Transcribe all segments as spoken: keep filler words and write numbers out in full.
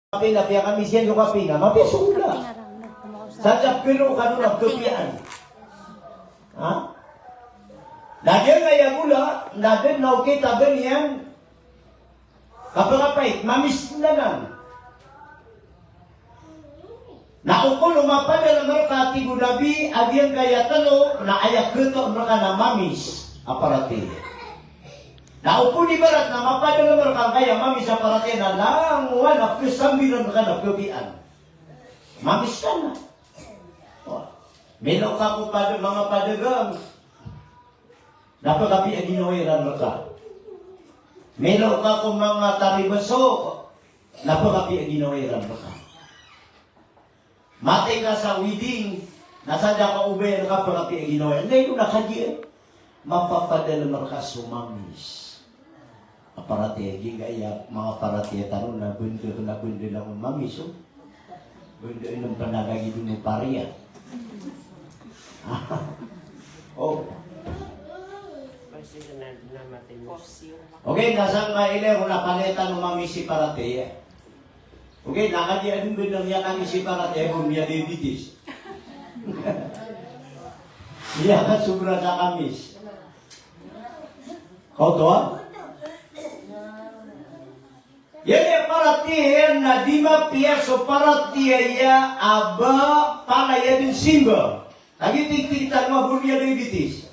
Kapina, piya kami siyan so kapina, mapiya so gola. Sa diyap keno kano na kapiyaan. Ha? Na giyangkaya gola, na den na okit a ba niyan kapakapait, mamis anan. Na o kono mapadalem reka, tig o Nabi, a giyangkaya tano na aya ketoon reka na mamis a paratiyaya. Na o pon ibarat na mapadalem reka angkaya mamis a paratiyaya na langowan a pesambiran reka na kapiyaan. Mamis ka na. O, milo ka ko pad-, manga padagang. Na pekapiya ginawa iran reka. Milo ka ko manga taribaso. Na pekapiya ginawa iran reka. Matay ka sa wedding, na sa da ka obayan ka pekapiya ginawa iran. Na ino na kagiya, mapapadalem reka so mamis a paratiyaya. Giyangkaya manga paratiyaya tano na benda, na benda na mamis, o. Benda ino panaga gido no pariya. O. Okay, na sa mailay ko na palitan o mamis i paratiyaya. Okay, na kagiya den benda miyakamis i paratiyaya, ko miyadiabetes. Miyakasobra sa kamis. Kaoto, a? Aya paratiyaya na di mapiya so paratiyaya a ba palaya den simba. Lagi tig-, tig tano a bo miyadiabetes.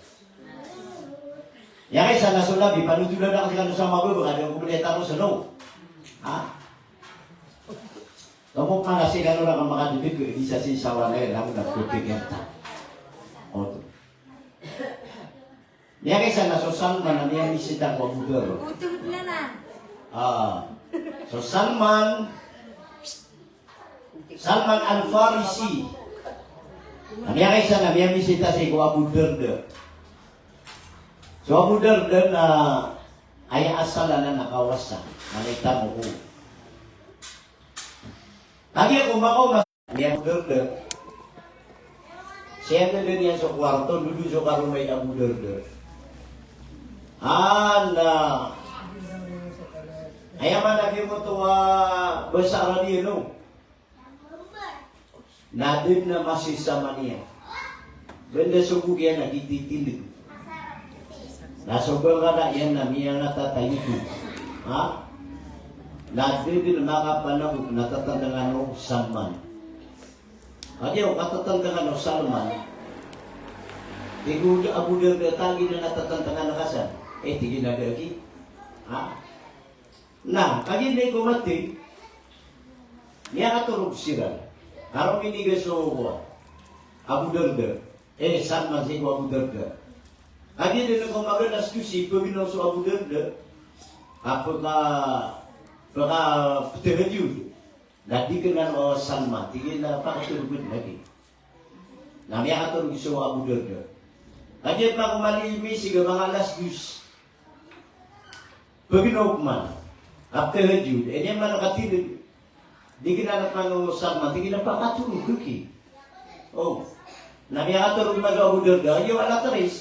Aya kaisa na so Nabi, panotolan ka sii kano sa mababa, ka di ko meletan o seno. Ha? Tomok ka na sii kano na ka makadebek, di sa sii sa walay, na ko na ko tig tano. Oto. Miyakaisa na so Salman a miyamisita ko Abu Dhar. Utul na na. Ah. So Salman, Salman Al-Farisi. Na miyakaisa na miyamisita sii ko Abu Darda. So Abu Darda na aya asal anan na kawasa. Malita mo ko. Kagiya ko makaoma Abu Darda. Siyadn iyan so kuwarto, dodo so karoma i Abu Darda. Ana. Aya maana giyoto a basa Arabiya, no? Na da dn a masisama niyan. Banda so bok iyan a di titindg. Na so bangkala iyan na miyangatatay ito. Ha? Na da dn a makapanagop na tatandngan o Salman. Kagiya o katatandngan o Salman, tig o Abu Darda, tig iyan a tatandngan ka san. Eh, tig iyan a da aki. Ha? Na, kagiya na iko mathay, miyakatorog siran. Karo miniga so Abu Darda. Eh, Salman sii ko Abu Darda. Kagiya dn ko maganas ko si, paginaw so Abu Darda. Apa ka, paka ptahajud. Na di kna o Salman, tig iyan a pakatorog dn lagi. Na miyakatorog so Abu Darda. Kagiya pn ko mali misig a manga alas dos. Paginaw pman. Kaptahajud. Aya man a katindg. Di kna pman o Salman, tig iyan a pakatorog aki. O. Na miyakatorog man so Abu Darda, iyo alas tres.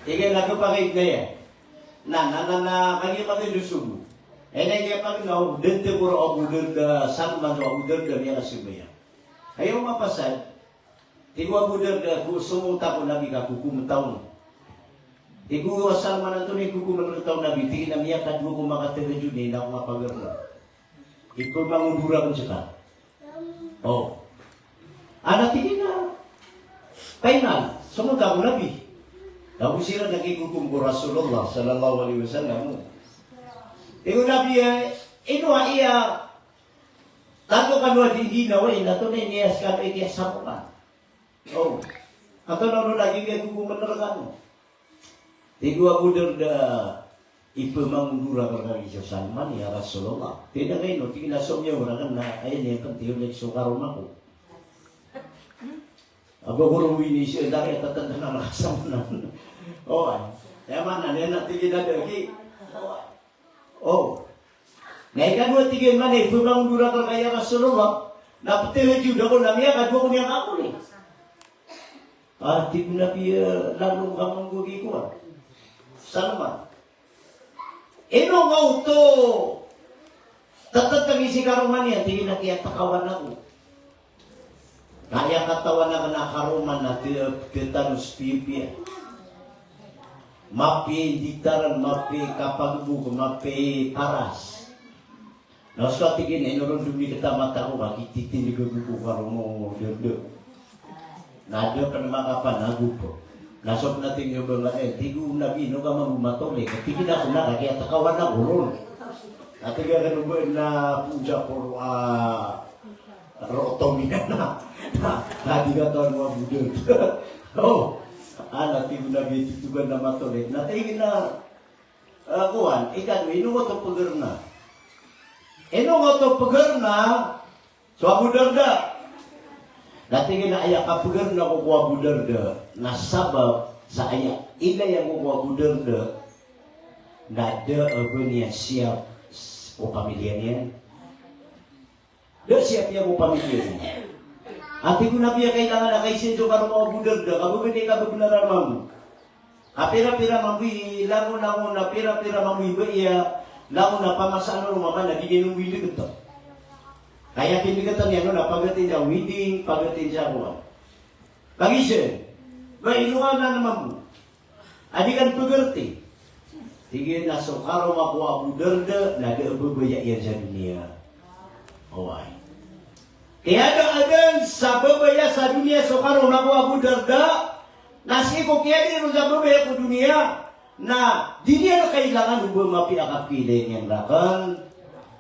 Tig iyan a kapakay na iyan. Na, na, na, na, kagiya mathay so bo. Aya na aya paginaw, dn tgoro Abu Darda, Salman so Abu Darda, miyakasambayang. Aya mapasad, tig o Abu Darda, ko somong ta ko Nabi ka kokomtaw. Tig o Salman, antonaa i kokomtaw o Nabi, tig iyan a miyakadowa ko makatahajud na ino ko mapagarna. Ipmangondor akn ska. O. Ana tig iyan a, painal, somong ta ko Nabi. Tago siran na kikokom ko Rasulullah sallallahu alaihi wasallam. Tig o Nabi a, ino a iya, tanto kano a di ginawa, ino antonaa i niya skano i kiyasamokan. O. Antonaa on a gii kokomn rkano. Tig o Abu Darda, ipmangondor akn rkano so Salman, ya Rasulullah. Tig iyan a ino, tig iyan a somiyong rakn na, aya niyan pn tiyonig so karoma ko. Ago ko roo ini si Edar, aya tatandngan ka Salman. O, ay. Aya maana niyan na tig iyan a da aki. O, ay. O. Na ikadowa tig iyan man a ipmangondor akn rka ya Rasulullah, na ptahajud ako na miyakadowa ko miyakaakol. A, tig o Nabi, a, lalo ka manggogi kowan. Salman. Ino ka oto Tatatang i si karoma niyan, tig iyan a kiyatakawan ako. Na aya katawan akn a karoma na te-, tetanos piyapiya. Mapiya i ditaran, mapiya i kapagbok, mapiya i paras. Na so tig iyan a ino ron dn di katamat ako ka kititindg ako ko karoma o Abu Darda. Na da pn makapanagop. Na so pn a tig iyan o ba ngka, eh, tig o Nabi, ino ka mambo matolek? Tig iyan a kna ka kiyatakawan ako ron. Na tig iyan a kna o ba na puja ko ro, ah, ro otom iyan na. Na, na di katawan o Abu Darda. Oh, ana tig o Nabi, titho ka na matolek. Na tig iyan a, ah, kowan, ikadowa, ino ka oto pgr na? Ino ka oto pgr na? So Abu Darda. Na tig iyan a aya kapgr ako ko Abu Darda na sabap sa aya ilay ako ko Abu Darda na da a ba niyan siyap s-, o pamilya niyan. Da siyap iyan o pamilya niyan. Ati ko na piya kailangan a kaisa iyan so karoma o Abu Darda, ka ba niyan kababnar a mambo. Kapira-pira mambo i langon-langon, na pira-pira mambo i baya, langon na pamasaan o mama na di niyan o indgtn. Kaya indgtn iyan on na pagtindg sa wedding, pagtindg sa kowan. Kagiya, ba ino ka nan mambo a di ka pgrt? Tig iyan a so karoma ko Abu Darda na da a babaya iyan sa doniya. Oway. Kiyada a dn sa babaya sa doniya so karoma ko Abu Darda, na sii ko kiyada iyan on sa babaya ko doniya, na di niyan kailangan o ba mapiya a kapilay niyan rakn.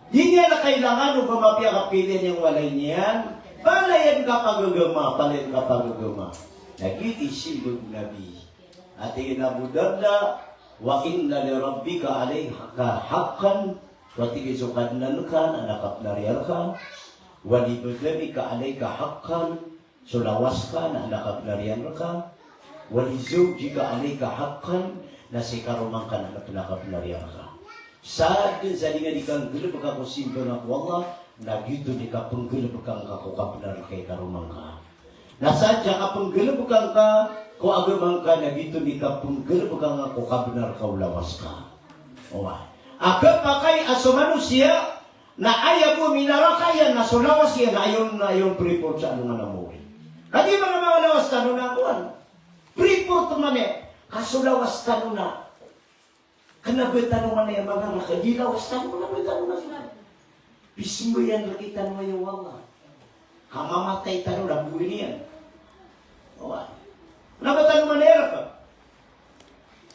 Di niyan kailangan o ba mapiya a kapilay niyan walay niyan. Palaya dn kapagagama, palaya dn kapagagama. Na giyoto i simbag o Nabi. Ati iyan a Abu Darda, wa inna li rabbika alayka haqqan, wa tig iyan so Kadnan ka na adn a kapnariya rka, wa li badanika alayka haqqan, so lawas ka na adn a kapnariya rka, wa li zawjika alayka haqqan, na si karoma ngka na adn a kapnariya rka. Sa dn sa di nga di kanggalbka ko simba ngka ko Allah, na giyoto i kapnggalbka ngka ko kabnar rka i karoma ngka. Na sadn sa kapnggalbka ngka ko agama ngka na giyoto i kapnggalbka ngka ko kabnar ka o lawas ka. Oway. A kapakay a so manosiya na aya bo minaraka iyan na so lawas iyan na aya on, na aya on priport sa alongan a mawri. Kagiya manga, manga lawas tano na kowan. Priport man iyan. Ka so lawas tano na Kna ba tano man aya mangaraka, di lawas tano, kna ba tano man aya. Pisambayang rktano aya o Allah. Ka mamatay tano na bowai niyan. Oway. Kna ba tano man aya raka.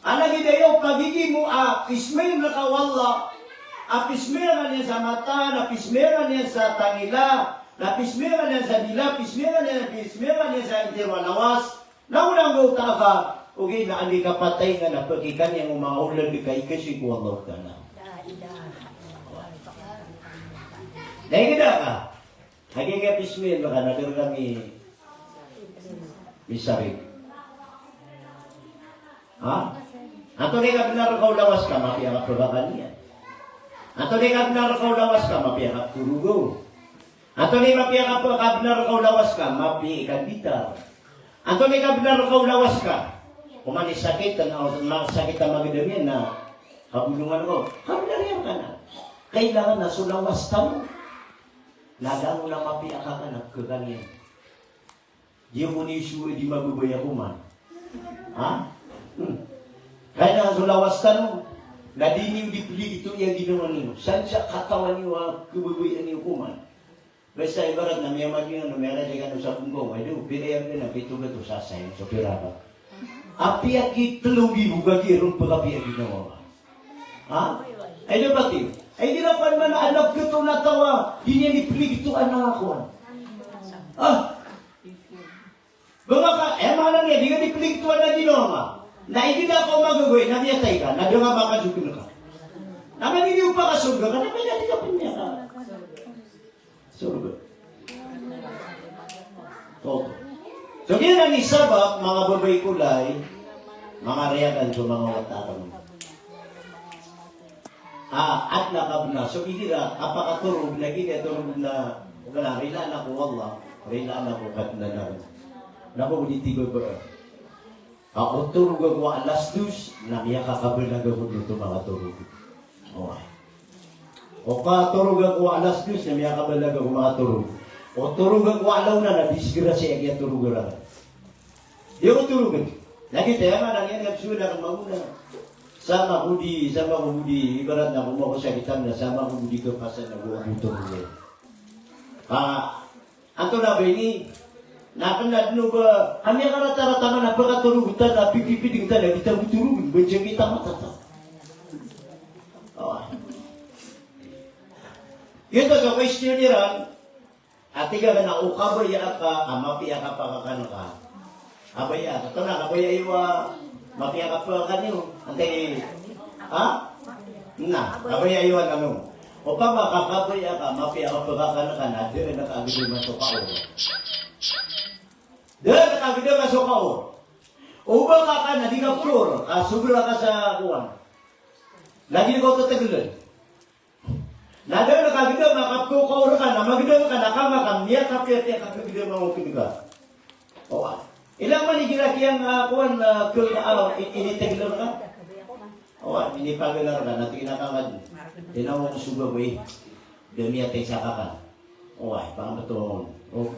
Ana gii dn aya o pagigimo a pismayang rka o Allah. A pismayang iyan sa mata, na pismayang iyan sa tangila, na pismayang iyan sa dila, pismayang iyan, pismayang iyan sa intiro a lawas. Na onang gawta ka, ogaid na anda i kapatay ngka na pkikaniyan o manga olad ka i kasi ko Allah Ta'ala. Na ikida ka. Lagid a pismayang ka na da rka mi-, misarig. Ha? Antonaa i kabnar ka o lawas ka, mapiya ka pkakaniyan. Antonaa i kabnar ka o lawas ka, mapiya ka ptorogo. Antonaa i mapiya ka p-, kabnar ka o lawas ka, mapiya i kabitar. Antonaa i kabnar ka o lawas ka, oman i sakit, na, na sakit a magdam iyan na kabolongan ka. Kabnar iyan ka na. Kailangan na so lawas tano na langon a mapiya ka ka na pkakaniyan. Di ako niyo so di mababaya koman. Ha? Hmm. Kaya na so lawas tano, na di niyo di pligto iya ginawa niyo. San sa katawan niyo a kababaya niyo koman. Basta ibarat na miyamaging ano, miyarajay kano sa bungkaw, ay do, pira iya na pito gatos, sasay, so pira ka. Apiya ki tlo ribo ka di ron pkapiya ginawa ka. Ha? Ay, dapat iyo. Ay, di na pan man anak kito na tawa, di niyan di pligto anak ako. Ah, ba nga ka, eh, maana niyan, di ka di pligto anak ginawa ka. Na ikida ka o magagoy, na miyatay ka, na da nga makasogn ka. Na mani di o pakasorga ka, na mani di ka pmiyaka. Sorga. Oto. So, giyanan i sabap, manga babay ko lay, manga riyakan so manga wata akn. Ah, adn a kabnar. So, igira, kapakatorog na, igira torog na, wala, rilaan ako, wallah, rilaan ako, Kadnan akn. Na ko di tiba ba. Ka o torog ako alas dos, na miyakakabalag ako dn oto makatorog. Oway. O katorog ako alas dos na miyakabalag ako makatorog. O torog ako alaw na, na disgrasya a kiyatorog iran. Di ako torogn. Lagid aya maana niyan na so na kamauna. Sama ko di, sama ko di, ibarat na komakosa kitab na sama ko di kapasan na go ako torogn. Ka Antonaa ba ini? Na kna dn o ba, a miyakaratarata man a pkatorog ta na pipipiding ta na di ta bo torogn, ba diyangkita matata. Oway. Giyoto so question iran, a tig akn a o kabaya aka a mapiya a kapakakan ka. Kabaya, antonaa kabaya iyo a mapiya a kapakakan iyo? Antaa i, ha? Na, kabaya iyo a nano. Opama ka kabaya ka a mapiya a kapakakan ka na da a gdam a so kaor. Da a gdam a so kaor. O ba ka ka na di ka pkaor, a sobra ka sa kowan. Lagid o kaor a tgl. Na da a gdam a kapkaor ka, na magdam ka, na kama ka miyakapiyapiya ka gdam a okit ka. Oway. Ilay man igira kiyang, ah, kowan, ah, kl-, ah, i-, initgl ka. Oway, inipaglar ka, na tig iyan a kangad. Tig iyan a, "Oway, soga ko i. Da miyatay sa kakan." Oway, pangambato on. O.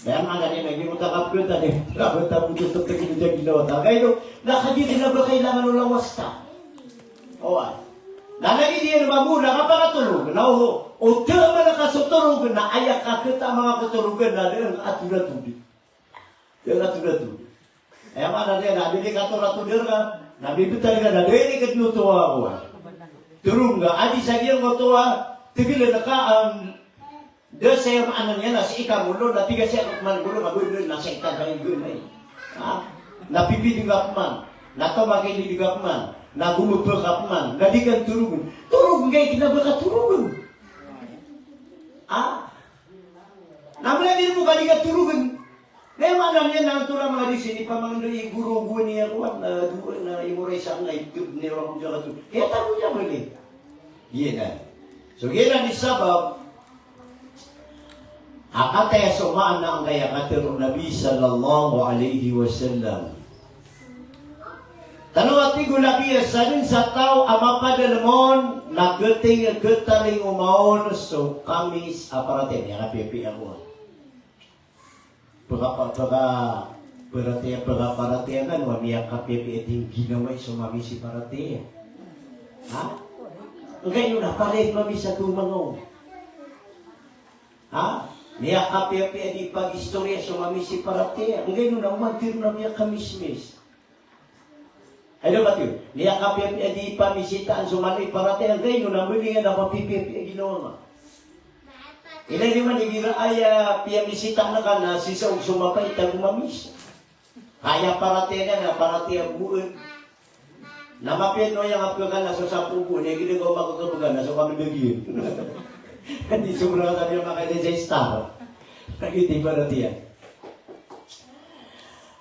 Aya maana niyan na giyoto a kapkl tano, dapat a bo tototgn sa ginawa ta. Kagiya na kagiya na ba kailangan o lawas ta. Oway. Na lagid iyan mambo na kapakatorog, na o, o da a malaka so torog, na aya kakta a manga katorog na da a toratod. Da a toratod. Aya maana niyan na di katoratodan ka, na bibtad ka na da ini kdn oto a kowan. Torog ka, a di sa giyangkoto a tgl ka, am, Da saya maana niyan na sii ka ngolon, na tig a saya man ngolon, na gawii na sii ka gawii gawii. Ha? Na pipiding ka pman, na tomakilid ka pman, na gomapa ka pman, na di ka torogn. Torog ngkai kna ba ka torogn. Ha? Na mala di mo ka di ka torogn. Na aya maana niyan na antonaa man a di sii pamangndao i goro gowani a kowan, na doon na imoray sa ngkai, tig iyan a wak ko diyan katorog. Kaya tago diyan bali. Giyanan. So giyanan i sabap a kataya so maana angkaya katharo o Nabi sallallahu alaihi wasallam. Tano a tig o Nabi a sadn sa taw a mapadalm on na kti-, ktaringoma on so kamis a paratiyaya, miyakapiyapiya ako. Pka, pka, paratiyaya, pka, paratiyaya ka, na miyakapiyapiya dii ginawa i so mamis i paratiyaya. Ha? Angkaino na palaya mamis a tomanga on. Ha? Miyakapiyapiya dii pagistoriya so mamis i paratiyaya. Angkaino na oman tiro na miyakamismis. Ay, dapat iyo. Miyakapiyapiya dii pamisitaan so mala i paratiyaya, angkaino na mbalingan a mapipiyapiya ginawa nga. Ilay niyo man igira aya piyamisitaan ka na sii sa og so mapait ago mamis. Aya paratiyaya na paratiyaya boon. Na mapiya no aya nga pkakan na so sapo boon, aya ginawa ko makakabgan na so kamdagiyan. Di sobra ka tabiya makailay sa istar. Lagid i paratiyaya.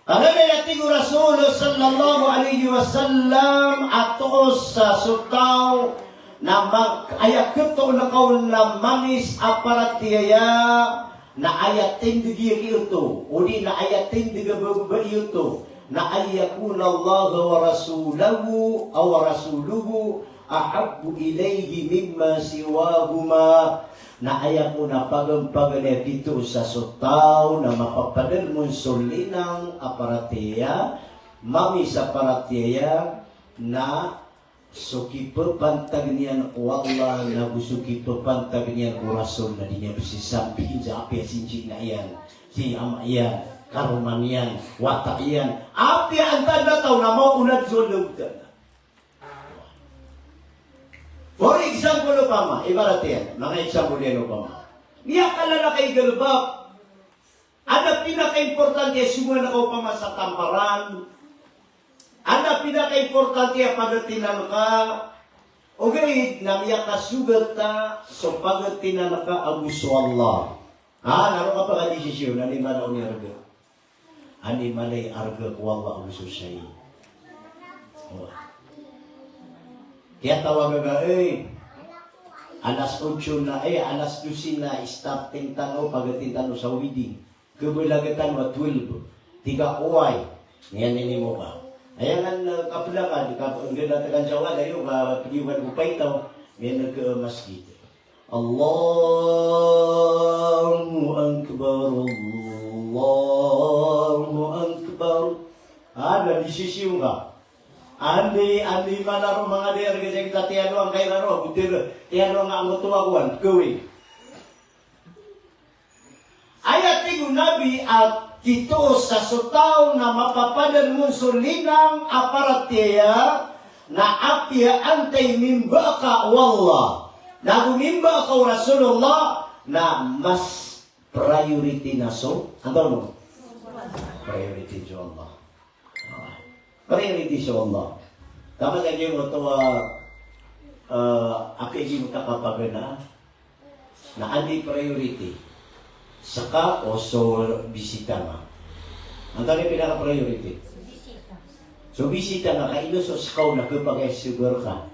Kagiya tig o Rasul sallallahu alaihi wasallam a toos sa so taw na mag-, aya ketoon ka on na mamis a paratiyaya, na aya tindeg iyan giyoto, odi na aya tindeg a ba-, ba iyoto, na an yakuna Allah wa rasulahu, aw rasuluhu, ahabbu ilayhi mimma siwahuma. Na aya kon a pagn-, paganay a kitoos sa so taw na mapapadalm on so linang a paratiyaya, mamis a paratiyaya, na so kipapantag iyan ko Allah, na go so kipapantag iyan ko Rasul, na di niyan pzisambiin sa apiya sinsinaa iyan, si ama iyan, karoma niyan, wata iyan, apiya antaa a taw na maona so lawtan. For example, opama, ibarat iyan, manga example iyan, opama, miyakalala ka i galbap. Anda pinakaimportante a sogoan ka, opama, sa tamparan? Anda pinakaimportante a pagatinan ka? Ogaid na miyakasogat a so pagatinan ka ago so Allah. Ha, na roo ka pakadesisyon, na di mala o miyarga. An di mala i arga ko Allah ago so shayi. O. Kiyatawag ka, eh, alas otso na, eh, alas dose na, starting tano, pagatin tano sa wedding. Kabalagan tano a twelve. Tig ka, oway. Niyan ini mo ka. Aya nan, eh, kaplakan, ka, nggalatakan sa wala, iyo, ka, pediyo kan ko paitaw. Miyaneg ka masjid. Allahu Akbar, Allahu Akbar. Anda di sisiw ka. Andi, andi mana ro manga diyar ka sa kita tiyado angkai raro, butir, tiyado nga angkoto a kowan, kawing. Aya tig o Nabi a kito sa so taw na mapapadalem on so linang a paratiyaya na apiya antai mimba ka o Allah, na go mimba ka o Rasulullah, na mas priority na so, antonaa on? Priority so Allah. Priority so Allah. Taman lagi mo to, ah, ah, apiya giyoto a kapaganaan. Na andi priority? Seka o so bisita nga? Antonaa i pinaka-priority? So bisita nga, ka ino so seka on na kepakay so berka.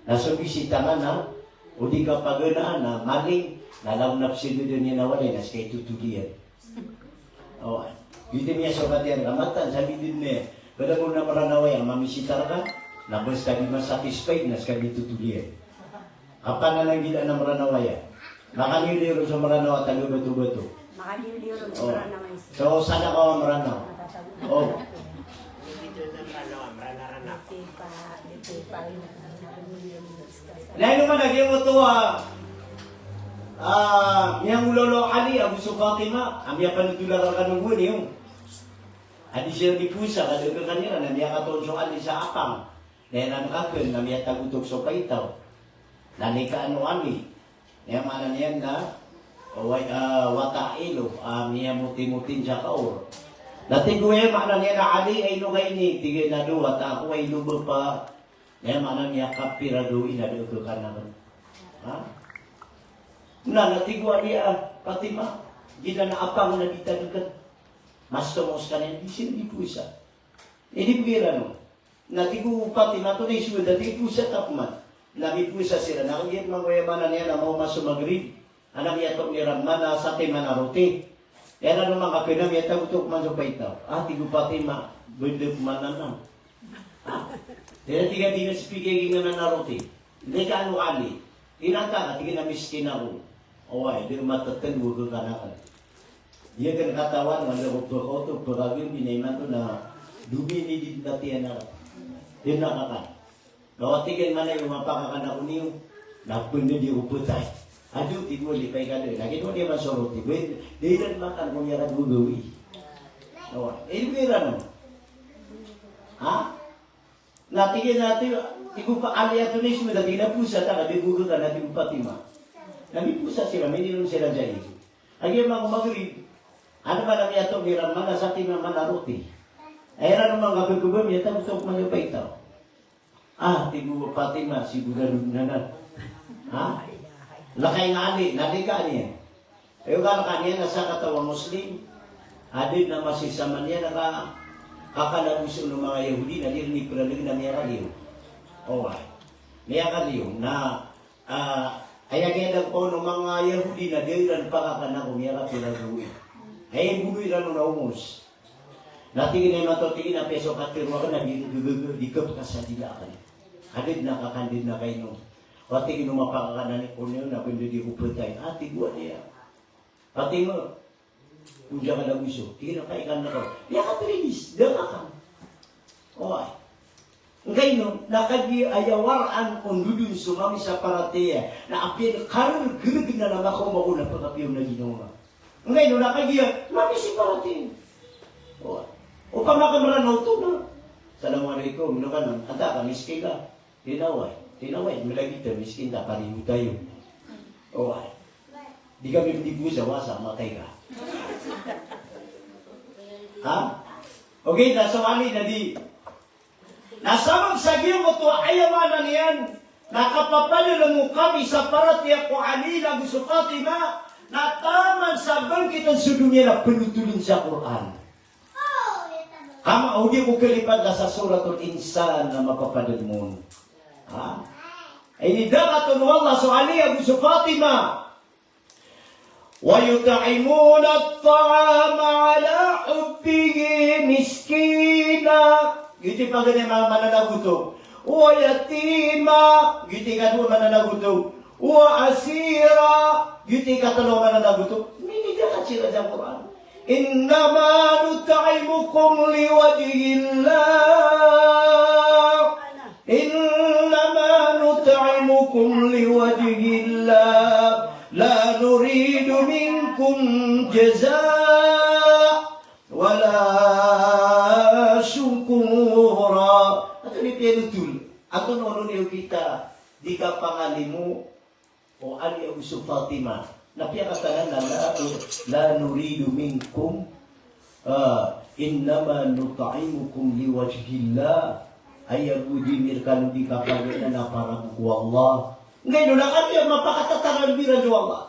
Na so bisita nga na o di kapaganaan na maling, na lawan na psegeden iyan a walay na seka i totol iyan. O, di ti miyasokat iyan ka matan sa bidid ne. Bala mo na Meranaw aya, mamisita rka, na basta di ma-satisfied na seka di totol iyan. Kapanananggilaan a Meranaw aya. Makaliyo-liyo ron so Meranaw a taga Bato-Bato. Makaliyo-liyo ron so Meranaw aya. So, sana ka a Meranaw. O. Na ino man a giyoto a, ah, miyangolawla o Ali ago so Fatima, a miyapanotol a rka na gowani on. A di siran di powasa, ka da a kakan iran, na miyakatoon so Ali sa apang. Na iran kakan, na miyatagotok so paitaw. Na nikaan o Ali. Na aya maana niyan na, wa-, ah, wata a ilo, ah, miyamoti-moti sa kaor. Na tig o, aya maana niyan a Ali, a ino ka ini, tig iyan a dowa, wata ako a ilo bapa. Na aya maana niyan a kapira gawii na da a kakan aken. Ha? Na, na tig o Ali a, Fatima, giyanan a apang na di tadeken. Mas tomo sekaniyan, di siran di powasa. Inibgay iran on. Na tig o Fatima, antonaa i sowal, tig iyan, powasa ta pman. Na mipowasa siran. Na kagiya pman ko aya maana niyan na maoma so Maghrib, a na miyatoon iran man a satiman a roti. Aya na oman ka kena miyatagotok man so paitaw. Ah, tig o Fatima, benda pman anan. Ah, aya tig iyan, di nga sipigay giyanan a roti. Nikaan o Ali. Inata ka, tig iyan a miskin ako. Oway, di matetend o kakan aken. Di aken katawan, wala ko pekaoto, pekagin, binayman to na dobi ni di batiyan a. Di na kakan. Gawa tig iyan, mana iyo mapakakan ako niyo, na penda di ako petay. Ado, tig o Ali, paikada. Na kino di masoroti. Ba, di iran makan ko miyakagagawii. Oway, eh, di iran, no? Ha? Na tig iyan a, tig o Ali, antonaa i sowal, tig iyan a powasa ta ka, di gogo ka, na tig o Fatima. Na mipowasa siran, mininom siran sa ig. Kagiya man ko Maghrib, a na man a miyatoon iran man a satiman a roti. Aya iran man kakekeba, miyatagotok man so paitaw. Ah, tig o Fatima, sii bo na doon anan. Ha? Lekay nga Ali, na di ka niyan. Aya kaleka niyan a sakataw a Muslim a da den a masisaman iyan a ka, kakalagoson o manga Yahudi na di ren ipelalegen a miyakaliyo. Oway. Miyakaliyo na, ah, aya kiyadagpaw o manga Yahudi na da iran pakakan ako miyakapira gawii. Aya ibolo iran on na omos. Na tig iyan a imanto, tig iyan a apiya so katero aken na di, di, di, di kepekasadilaan. Ka da den a kakan, da den a kainom. Wa tig iyan o mapakakan aken on na benda di ako petay. Ah, tig o Ali a. Pati mo, ondiya ka lagoso. Tig iyan a kaikan ako. Miyakatiribis, da kakan. Oway. Ngkaino, na kagiya aya waraan on dodon so mamisaparatiyaya, na apiya karereg-reg na na makaoma ko na pekapiya on a ginawa. Ngkaino, na kagiya mamisaparatiyaya. Oway. Opama ka Meranaw oto na, Assalamualaikum, ino ka nan, antaa ka, miskin ka? Tinaway, tinaway, mlagid ta miskin ta, pariyo tayo. Oway. Di kami di powasa, wasa, matay ka. Ha? Okay, na so Ali na di. Na sabap sa giyoto, aya maana niyan na kapapadalem o kamisaparatiyaya ko Ali ago so Fatima, na taman sa bangkiten so doniya na penotolen sa Qur'an. Kama, o di ko kalipad na sa Suratul Insan na mapapadalem on. Ha? Inidakaton o Allah so Ali ago so Fatima. Wa yut'imuna at-ta'ama ala hubbihi miskina. Giyoto i paganay a manga mananagoto. Wa yatima, giyoto i ikadowa a maana na gioto. Wa asira, giyoto i ikatlo a maana na gioto. Minidiyakat siran sa Qur'an. Innama nut'imukum liwajhillah. Innama nut'imukum liwajhillah. La nuridu minkum jazaa wala shukura. Antonaa i piyanotol? Antonaa i onon iyo kita di kapangalimo o Aniya Uso Fatima. Na piyakatanan na la, la nuridu minkum, ah, innama nut'imukum liwajhillah. Aya bo di mi rkano di kapaganaan na para bo ko Allah. Nggaino na kami a mapakatatarambiran so Allah.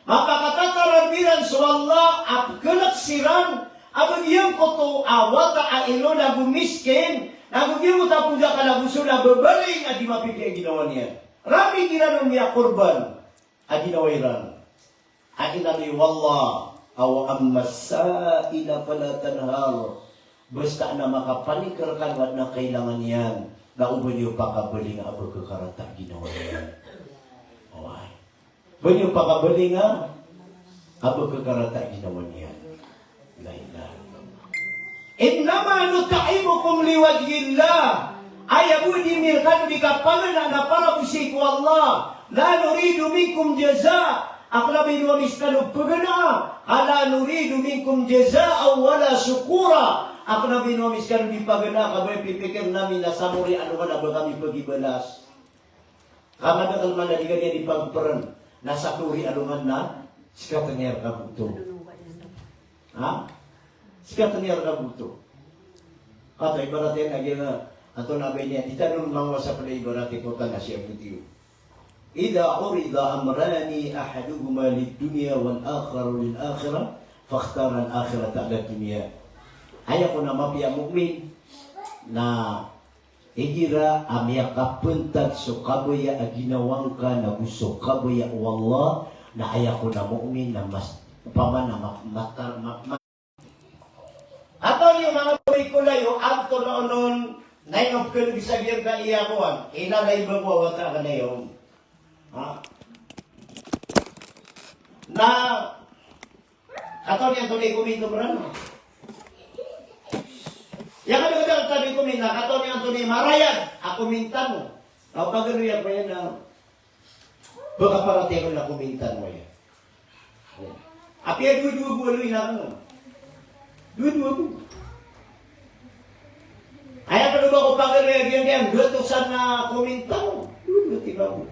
Mapakatatarambiran so Allah a pkhalk siran a ba giyangkoto a wata a ilo nago miskin, nago giyangkoto a pondakal a goso na babaling a di mapipiya a ginawa niyan. Rami kiran on miyakorban a ginawa iran. A inaloy o Allah a, "Wa ammas sa'ila fala tanhar." Basta na makapanik rkano a adn a kailangan iyan, na oba niyo pakabalinga a ba khakarata a ginawa niyan. Oway. Ba niyo pakabalinga a ba khakarata a ginawa niyan. La ilaha illallah. Innama nut'imukum liwajhillah. Aya bo di mi rkano di kapaganaan na para bo sii ko Allah. La nuridu minkum jazaa. A kna ba ino ami skano pagana. La nuridu minkum jazaa wala shukura. A kna ba ino ami skano di pagana ka ba aya pipikir ami na samori alongan a ba kami pagibalas. Ka madakl man a di ka niyan di pagprn na sakn ori alongan na skatn iyan rka bo oto. Ha? Skatn iyan rka bo oto. Kato ibarat iyan a giya, antonaa ba ini a di tano mangowasa pd a ibarat i kotan a siyabot iyo. Idha urida amrani ahaduhuma lid-dunya wal akharu lil akhirah, fakhtar al-akhirata ala dunya. Aya kon a mapiya a mu'min na igira a miyakapantag so kabaya a ginawa ngka nago so kabaya o Allah, na aya kon a mu'min na mas, opama na ma-, matar-, ma-, ma-, Katawan iyo manga bori ko layo, antonaa onon na ino pkhalg sa giyangkaya kowan, inaloy ba ko a wata ka na iyo. Ha? Na Katawan iyo antonaa i komin tano, Mranaw? Aya kadakdakl tano i komin na katawan iyo antonaa i marayag a komin tano. Na o pagaloy ako iyan na ba kaparatiyaya ko na komin tano aya. Apiya dowa-dowa bo a loy na kano. Dowa-dowa bo. Aya pd o ba ko pagaloy a giyangkaya gatosan a komin tano. Dowa-dowa timan bo.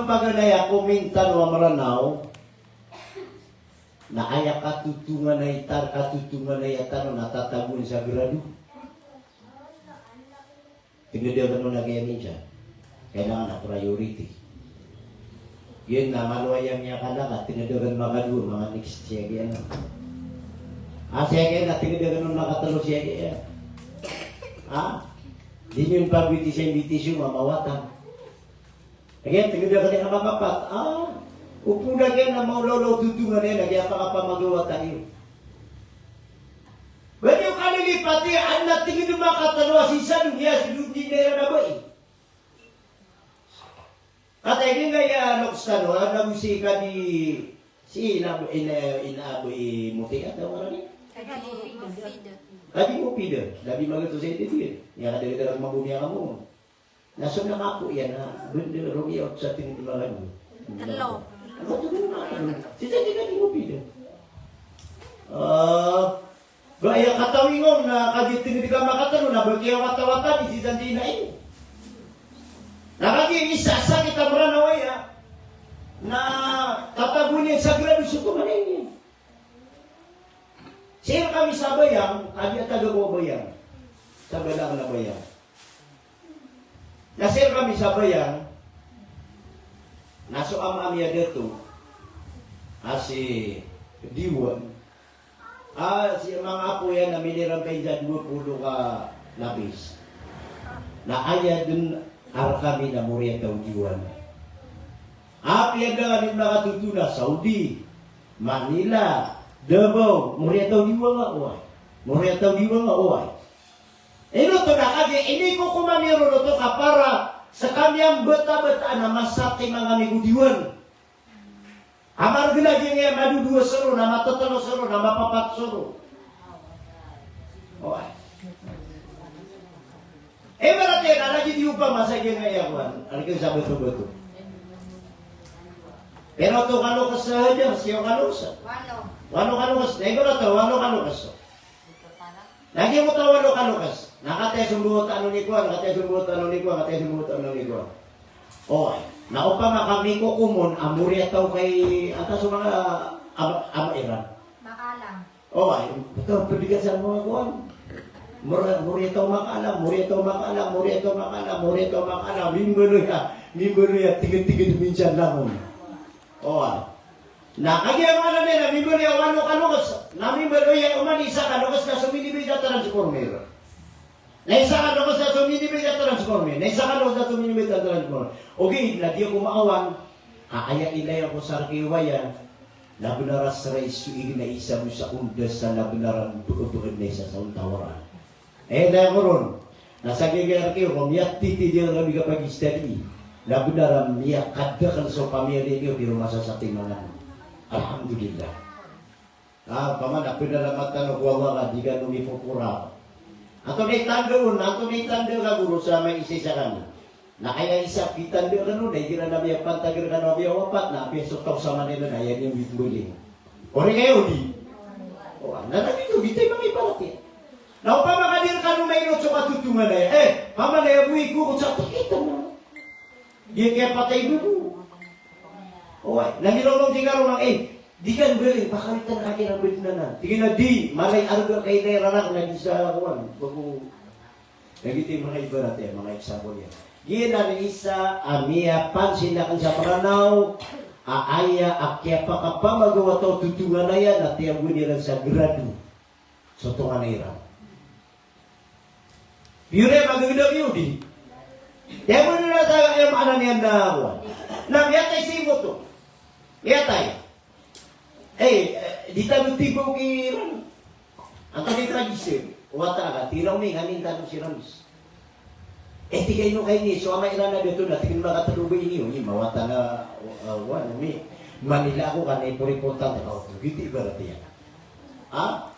Paganay a komin tano a Mranaw na aya katotonganay tar, katotonganay a tano na tatagoan sa grado. Tngd akn on a giya minsan. Kailangan a priority. Giya na malo aya miyakalk a tngd akn makadowa, manga next siya giya na. A siya giya na tngd akn on makatlo siya giya. Ha? Di niyo pagwiti sa imbitasyon a mawatan. Giya tngd akn a makapat. A, opama giya na maolaola o totonganay na giya pakapamagawatan iyo. Ba niyo kalilipati a adn a tngd a makatlo a sii sa doniya, sii doniya iran a bai. Kataya giyangkaya loks tano, adn a bo sii kadi, sii ina, ina, ina bo i Moti, a taw ngaran iyan? Kadi Mofida. Kadi Mofida. Kadi magatos a ide diyan. Aya kadakdakl a mambo niyan kamo. Na so na mapo iyan na bndr, roo iyan oto sa tngd a makadowa. Tlo. Sii sa di ka di Mofida. A, ba aya katawi ngka on na kagiya tngd ka makatlo na ba kiyawatawata di sii sa di ina iyo. Na kagiya isa a sakit a Mranaw aya na tatagoan iyan sa grado so tonganay niyan. Sii rkami sa Bayang, kagiya taga ko a Bayang. Sa Bayang na Bayang. Na sii rkami sa Bayang, na so ama ami a dato a si Diwan. A, sii manga apo iyan na miniran pn sa dowa polo ka lapis. Na aya dn a rkami na moriyataw o Diwan. Apiya da kami makatoto na Saudi, Manila, Davao, moriyataw o Diwan ka, oway. Moriyataw diwang a oway. Ino oto na kagiya inikokom ami ron oto ka para skami a mbatabataan a masatiman ami ko diwang. A margn a giyangkaya madodowa so ron, a matatlo so ron, a mapapat so ron. Oway. Ibarat iyan na lagid i opama sa giyangkaya kowan, a rk sa batobato. Pira oto ka lokes sa hadja, siyaw ka lokes. Walo. Walo ka lokes. Na ibarat a walo ka lokes. Na giyoto a walo ka lokes. Na kataya so mbawata o ni kowan, kataya so mbawata o ni kowan, kataya so mbawata o ni kowan. Oway. Na opama ka mikokom on a moriyataw ka i, antaa so manga, a, a, iran. Makalang. Oway, ito, pwede ka sa mga kuwan. Mori-, moriyataw makalang, moriyataw makalang, moriyataw makalang, moriyataw makalang. Mimbaloy a, mimbaloy a, tigid-tigid minsan langon. Oway. Na kagiya maana niyan na mimbaloy a walo ka lokes. Na mimbaloy a oman i isa ka lokes na so minibay sa transformer. Na isa ka lokes na so minibay sa transformer. Na isa ka lokes na so minibay sa transformer. Ogaid na di ako maawan. A, aya ilaya ko sa rk i oway a, na bnar a sray so ig na isa bo sa ondas a na bnar a bkbkd na isa sa ontawaran. Aya ilaya ko ron. Na sa giyangkaya rk i oway, miyatitidi a kami kapag-study. Na bnar a miyakadakl so pamiyaliyo, di ron masasatiman. Alhamdulillah. A, opama na pnalamat tano ko Allah ka di kano mipopora. Antonaa i tanda on, antonaa i tanda ka goro sa maisaisa kano. Na aya isa a pitanda kano, na igira na miyapantag rkano a miyawapat, na apiya so taw sa Manila na aya niyan witness. Ori kayo di? O, na lagid oto, di tayo mangibarat iyan. Na opama ka di rkano mainot so katotonganay, eh, opama na aya bo i goro sa pakita mo. Di kaya patay dito. Oway, na milolong di karoma, eh, di kan beri, pakalitan ka kira beri na na. Tig iyan a di, mala i arga ka inay rarak na di sa kowan, bago, na giyoto i manga ibarat iyan, manga example iyan. Giyanan i isa a miyapansin akn sa Mranaw a aya a kiyapakapamagaw a taw totonganay iyan na tiyagoan iran sa grado so tonganay iran. Biyo ri a magagdam iyo di. Kaya mo na tayo, aya maana niyan na, na miyatay si Moto. Miyatay. Eh, eh, di tano tibaw kiran. Antonaa i tradisyon? Wata ka, tiraw mi, nganin tano si Ramis. Eh, tig a ino kaini, so ama iran a dato na, tig iyan a makatlo ba ini, o, ini, mawata na, uh, wan, mi, Manila ako, kan, ipor-iportan, takaw, giti, ibarat iyan. Ha?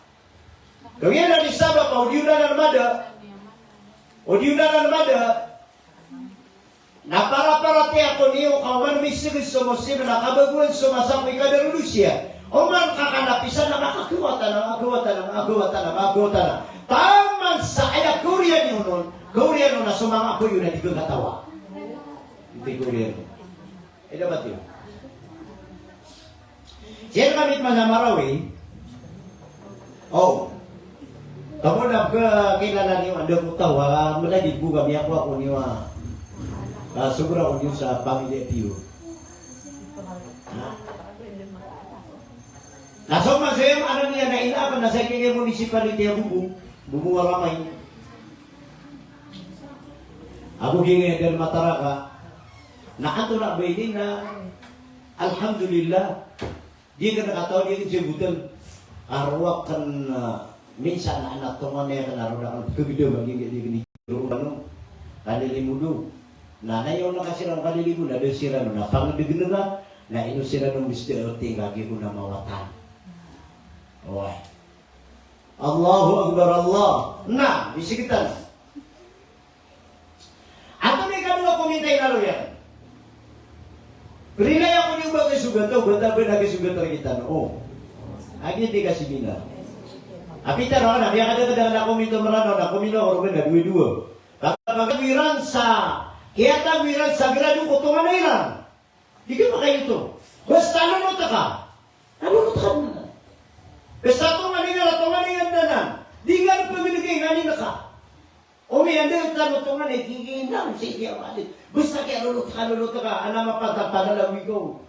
Kagiya na di sabap a o di on anan mada. O di on anan mada. Na para-para tiya ko niyo ka oman misgd so Muslim na kabagoan so masa ko ikadarudus iyan. Oman ka kanapisan na makagawatan, na makagawatan, na makagawatan, na makagawatan. Taman sa aya kawriyan iyo non, kawriyan on na so manga apo iyo na di gagatawa. Di kawriyan on. Ida ba tiyo? Sir, kami pa sa Marawi. O. Kamu na ba kilala niyo, anda ko taw, ah, malagid ko kami, ako, ako niyo, ah. Ah, sobra ko niyo sa pamilya tiyo. Ha? Na so masaya, ano niya, na ina, apa, na sa kaya municipality a Bubu. Bubu a ramay. Ako gingay dan mataraka. Na anto na ba ini na, alhamdulillah. Di ka nakataw, di ka jabutan. Arwak kan, ah, minsan na anak tongan na ya kan arwak kan kagda bagi ka di ka di ro ano. Kalilimudo. Na, na iyo na kasiran kalilimudo, na da siran na pangdegn ka, na ino siran na misti tingkagi ko na mawatan. Oway. Allahu Akbar, Allah. Na, misigtan. Antonaa i kadowa ko mintay na loyang? Rilaya ko niyo ba kay sogat o, bata ba na kay sogat a rkitano? O. Agi di ka seminar. Apita ron, na miyakadakadakl a komito Mranaw, na komito ko ron na dowa-dowa. Pagkawirang sa, kiyatawirang sa grado ko tonganay iran. Di ka makayoto. Basta lolot ka. Na lolot ka na. Basta tonganay iran, tonganay iran na. Di nga pagdegay nganin ka. Omi, anda tano tonganay, giginaw si Diya Wali. Basta kiyalolot ka, lolot ka, ana mapatapalalawi ko.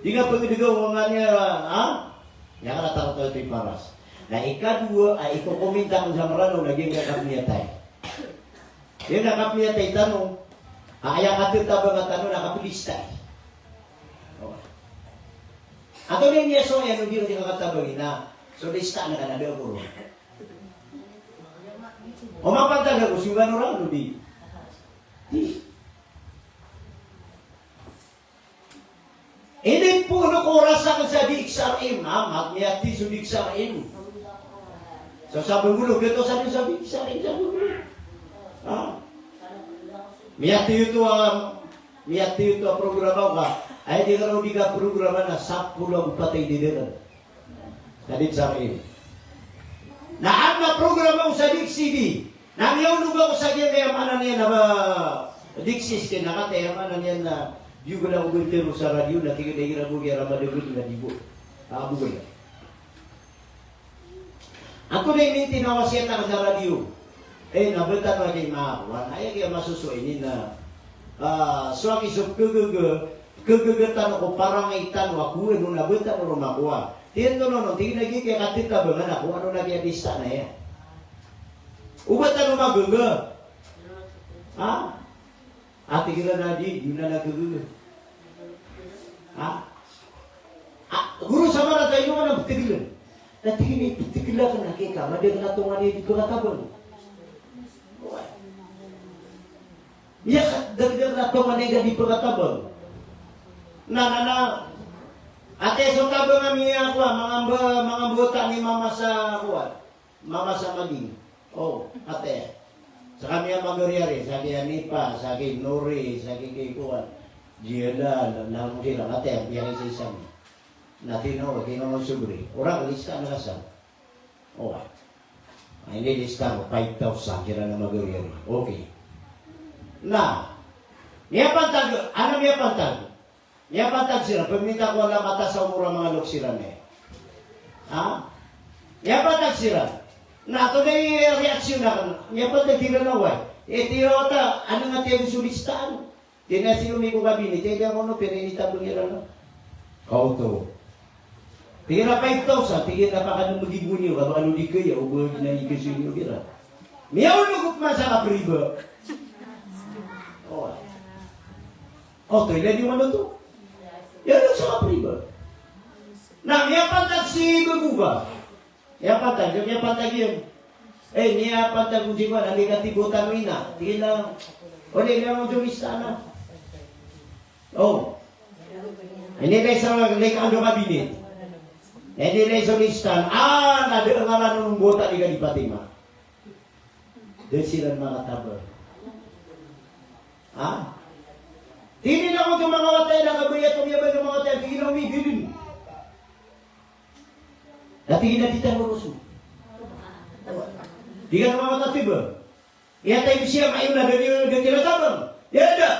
Di nga pagdegay nganin, ha? Aya ka na taro tayo ti paras. Na ikadowa, a ikokominta ko sa Mranaw, na giyangkaya kapmiyatay. Giyangkaya kapmiyatay tano, a aya katetabang tano na kaplista. O. Antonaa i niya so, aya no di, di kakatabang ina. So, lista na ka na da ko ron. O mapantag ako, siyongan o rano di. Di. Ini po no ko rasa ko sa D X R M, amat, miyati so D X R M. So, sabi ko, "Lo, kito sa D X R M, sabi ko." Ah. Miyati ito, ah, miyati ito a programa ka. Ay, di ka raw di ka programa na sapolo ago patay di dito. Sa D X R M. Na adn a programa ko sa D X C D. Na miyaonog ako sa giyangkaya maana niyan na ba, D X C S K na kataya maana niyan na biyogol ako bentero sa radio na tig iyan a igira bo giya ramadagol na di bo. Ah, bogol. Ako na imintin a wasiyat akn sa radio. Eh, na btad na giya ma-, wan, aya giya masoso ini na, ah, so aki so kagaga, kagaga tano ko parangay tano ako, ano na btad na roma ko, ah. Tig iyan, no, no, no, tig iyan a giya katitabangan ako, ano na giya dista na iya. Oba tano magaga. Ha? Ah, tig iran a di, di na nagagaga. Ha? Ah, goro, sa maratay, ino ka na ptiglan? Na tig iyan a iptigl akn a kika, madakl a tonganay a di pkatabang. Iya, dakdakl a tonganay a di pkatabang. Na, na, na, ati so tabang ami a kowa, manga mba, manga mbota ni mama sa kowa. Mama sa Maging. O, ati. Sa kami a Magariari, sa ki Anipa, sa ki Nori, sa ki, ki kowan. Jiyala, na, na, mo sila, ati, a biyang isa-isa mi. Na tino, tino mo sobri. Ora, lista na ka sa. O. Ay, ini lista ko, five thousand, sila na Magariari. Okay. Na, miyapantag, ano miyapantag? Miyapantag siran, pminta ko a lamata sa omor a manga loks iran, e. Ha? Miyapantag siran. Na antonaa i reaksyon akn? Miyapantag siran a, way. E, tiyo ta, ano nga tiyo so listaan? Di na sino mi ko kabinit, e, di ako no, pero initabang iran, no? Kaoto. Tig iran five thousand, tig iran a pakadn magibo niyo, ka ba kano di kaya, o ba di na ikasyon iyo, tig iran. Miyaolog ko pman sa kapriba. O. Oto, ilay di manoto. Iyan so kapriba. Na miyapantag si Bagoba. Miyapantag, miyapantag iyan. E, miyapantag ko sii ko, na di katibo tano ina. Tig iyan a, o, di, di ako so lista na. O. Ini na isa, na ika ando kabinet. Ini na isa lista. A, na da ngaran o mbota di ka di Fatima. Da siran makatabang. Ha? Tig iyan a ko so manga wata iyan a kabaya to, miyabaya so manga wata iyan, tig iyan a omigilin. Na tig iyan a di tano roso. Di ka manga wata tiba. Iya tayo siya kayo na da niyo, da niyo tabang. Iya da.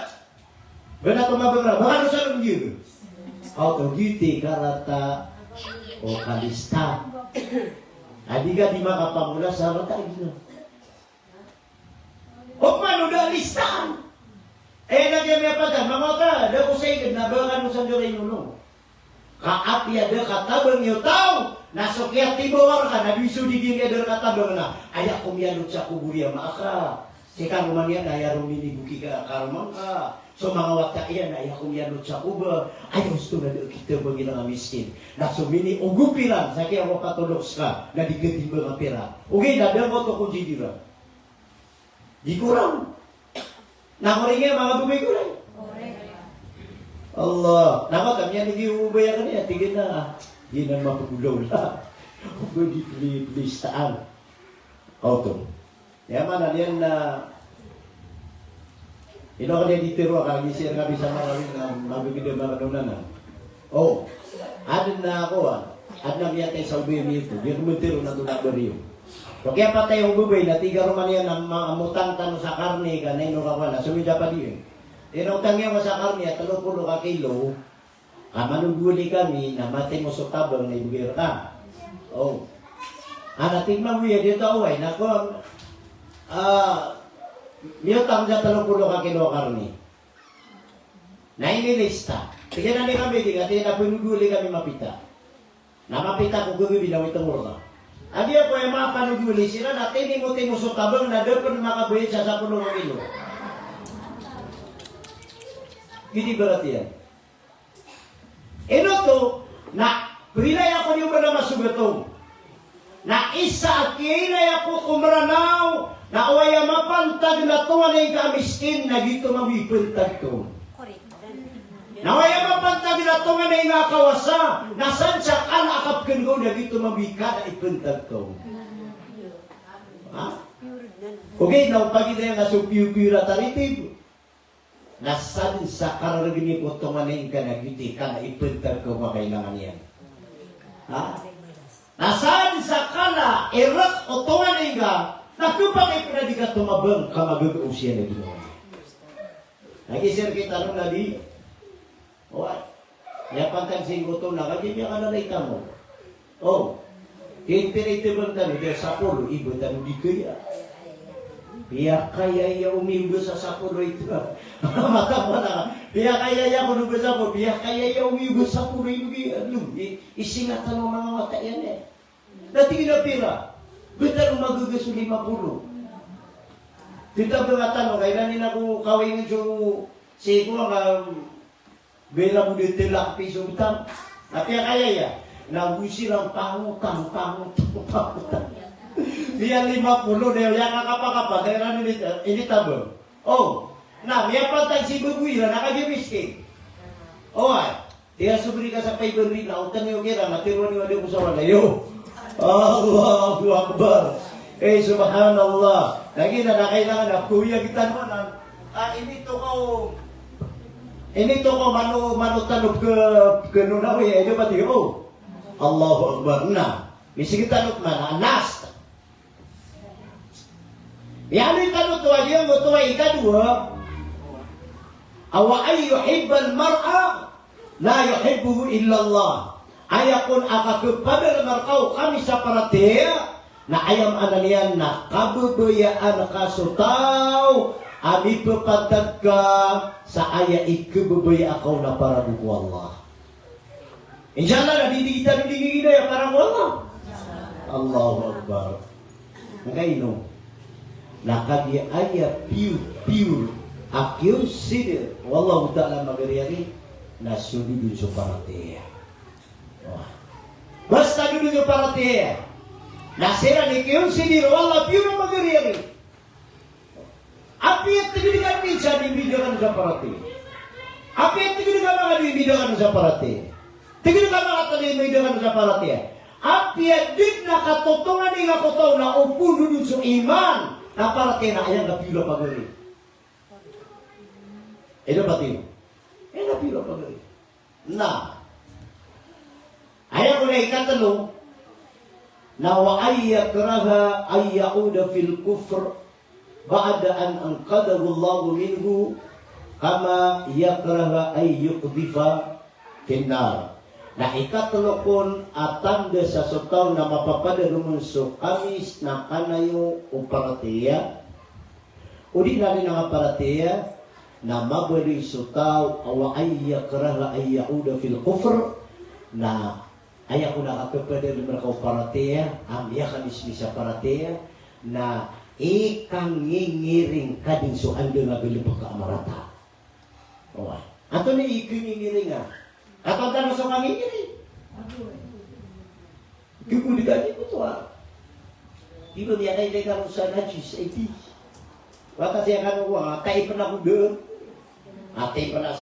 Ba na tumabang ra, ba kano sa lunggi. Aw, to giti karata o kalista. A di ka di makapamola sa rata, ino. O pman o da listaan. E, na giya miyapantag, manga wata, da ko sa igd na ba kano sa da ray nono. Ka apiya da katabang iyo taw, na so kiyatibaw rka na di so di giya da rka tabang na, aya ko miyanot sa kobor iyan, maka. Sii ka roma niyan na aya ron miniboki ka karoma ngka. So manga wata iyan na aya ko miyanot sa kobor, aya osto na da kitabang iyan a miskin. Na so miniogop iran sa kiyawapatolok ska na di katimbang a pira. Ogaid na da ngoto ko jidira. Di korang. Na korang iyan, manga babay, korang. Allah. Na maka miyan di ubay akn iyan, tig iyan a, di na mapagulaw na. Ubay di pli-, plistaan. Oto. Aya maana niyan na, ino ka di tiro ka, gisir ka bisa marawin na mabibida makadonan na. O, adn a kowan, adn a miyatay sa obay a miyatay, di ko mintiro na tonaa ba riyo. So kiyapatay o babay na tig a roma niyan a ma-, motang tano sa karne ka na ino ka kowan, na so miyapatay. Ino otang iyan sa karne a telo polo ka kilo, ka manodowali kami na matimo so tabang na ibgay rka. O. Ana tig mambo iyan, di ta oway, na kowan, a, miyotang sa telo polo ka kilo a karne. Na inilista. Tig iyan a di kami, di ka, tig iyan a panodowali kami mapita. Na mapita ko gagabi na wito mo rka. A di ako aya mapanodowali siran na tinimo-timo so tabang na da pn makabayad sa sapolo ka kilo. Giyoto i barat iyan. Ino oto, na prilay ako niyo ba na masogat on. Na isa a kiyailay ako ko Mranaw, Na o aya mapantag na tonganay ngka a miskin na giyoto mambo i pantag on. Na o aya mapantag na tonganay ngka a kawasa na san sa kala a kapkn ka on na giyoto mambo i kala i pantag on. Ha? Ogaid na o pagidaya nga so piyo-piyo a taritib. Na san sa karargn iyan ko tonganay ngka na giyoto i kala i pantag ka o kailangan iyan. Ha? Na san sa kala i rk o tonganay ngka na khapakay pn a di ka tomabang ka magagaw siya na ginawa niyan. Lagid sii rktano na di. Oway. Miyapantag sii ngkoto na kagiya miyakananay tano. O. Kay pira i tabang tano, di sapolo, iba tano di kaya. Piyakaya iya o miyoga sa sapolo ito. Mataman a. Piyakaya iya ko miyoga sa sapolo, piyakaya iya o miyoga sa sapolo, iba kaya. Alo, i-, isingat tano a manga wata iyan e. Na tig iyan a pira? Ba tano magaga so lima polo. Tita ba nga tano, kailan iyan ako kawingd so sii ko nga Bela bo di telak piso btang. Na piyakaya iya. Na go siran pangotang, pangotang, pangotang. Miya lima polo na iya kakapakapa, na iran ini, ini tabang. O, na miyapantag sii bago iran na kagiya miskin. Oway. Tiya so bri ka sa paiban ri na otan iyo kiran na tiroan iyo a di ko sa wala iyo. Allahu Akbar. Eh, subhanallah. Lagid na kailangan a koya kita naman. Ah, ini to ko, ini to ko mano, mano tano ke, ke nuna ko ya, ito pati ko. Allahu Akbar. Na, misi kita nuk mana, nas. Iyano i tano to a di ang goto a ikadowa. Awa an yuhibbal mar'a la yuhibbuhu illallah. Aya kon a kakepadalm rka o kamisaparatiyaya, na aya maana niyan na kababayaan ka so taw a mipepantag ka sa aya i kababayaan ka on a para bo ko Allah. Insha Allah, na di, di kita di ginaya para ko Allah. Allahu Akbar. Angkaino? Na kagiya aya pure, pure a kiyosidar o Allahu Ta'ala a magariyari na so dodon so paratiyaya. Wah. Basta dodon so paratiyaya. Na siran i kiyosidar o Allah pure a magariyari. Apiya tig iyan a minsan i mbida kano sa paratiyaya. Apiya tig iyan a manga dowa i mbida kano sa paratiyaya. Tig iyan a manga tlo i mbida kano sa paratiyaya. Apiya di na katotongan iyan ko taw na o pondodon so iman na paratiyaya na aya ngka piyora pagari. Ino pati ino? Aya ngka piyora pagari. Na aya kon a ikatlo, na wa an yakraha an ya'uda fil kufr ba'da an anqadhahu Allahu minhu kama yakraha an yuqdhafa fin nar. Na ikatlo kon a tanda sa so taw na mapapadalm on so kamis na kanayo o paratiyaya, odi na di na kaparatiyaya, na mabaloy so taw a wa an yakraha an ya'uda fil kufr, na aya kon a kakepadalm rka o paratiyaya a miyakamismis a paratiyaya, na ikangingiring ka dn so anda nga galbk ka a marata. Oway. Antonaa i kangingiring a? Katawan tano so kangingiring. Gagawii ka di ko to a. Di ba miyakailay kano sa najis, ay di. Wata siya kano ko a, taipn ako dn. A, taipn ako.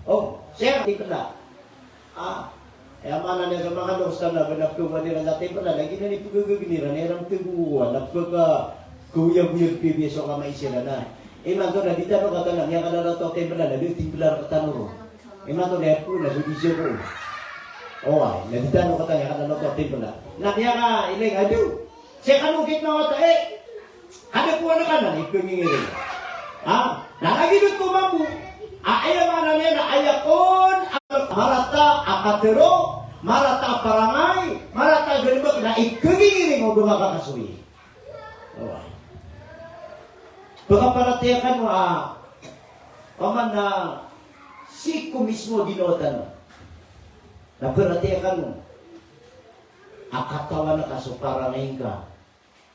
O, siya, taipn ako. A, aya maana niyan sa manga doktor na ba na pkhawan iran na taipn ako, lagid na ipkhagagn iran, iran pkhawan, na pkha, khaoyagoyag pipiya so kamay siran na. Imanto na di tano katawan a miyakadadato a taipn ako, na di timbla rktano ron. Imanto na aya pkha na so di siya ko. Oway, na di tano katawan a miyakadadato a taipn ako. Na miyakailay ka di. Sii kano okit na wata, eh. Kada ko anak anan, ikangingiring. Ha? Na lagid oto mambo a aya maana niyan na aya kon a marata a katharo, marata a parangay, marata a galbk na ikangingiring o ba nga kakasoy. Oway. Pakaparatiyaya kano a, paman na sii ko mismo a ginawa tano. Na paratiyaya kano a katawan ka so parangay ngka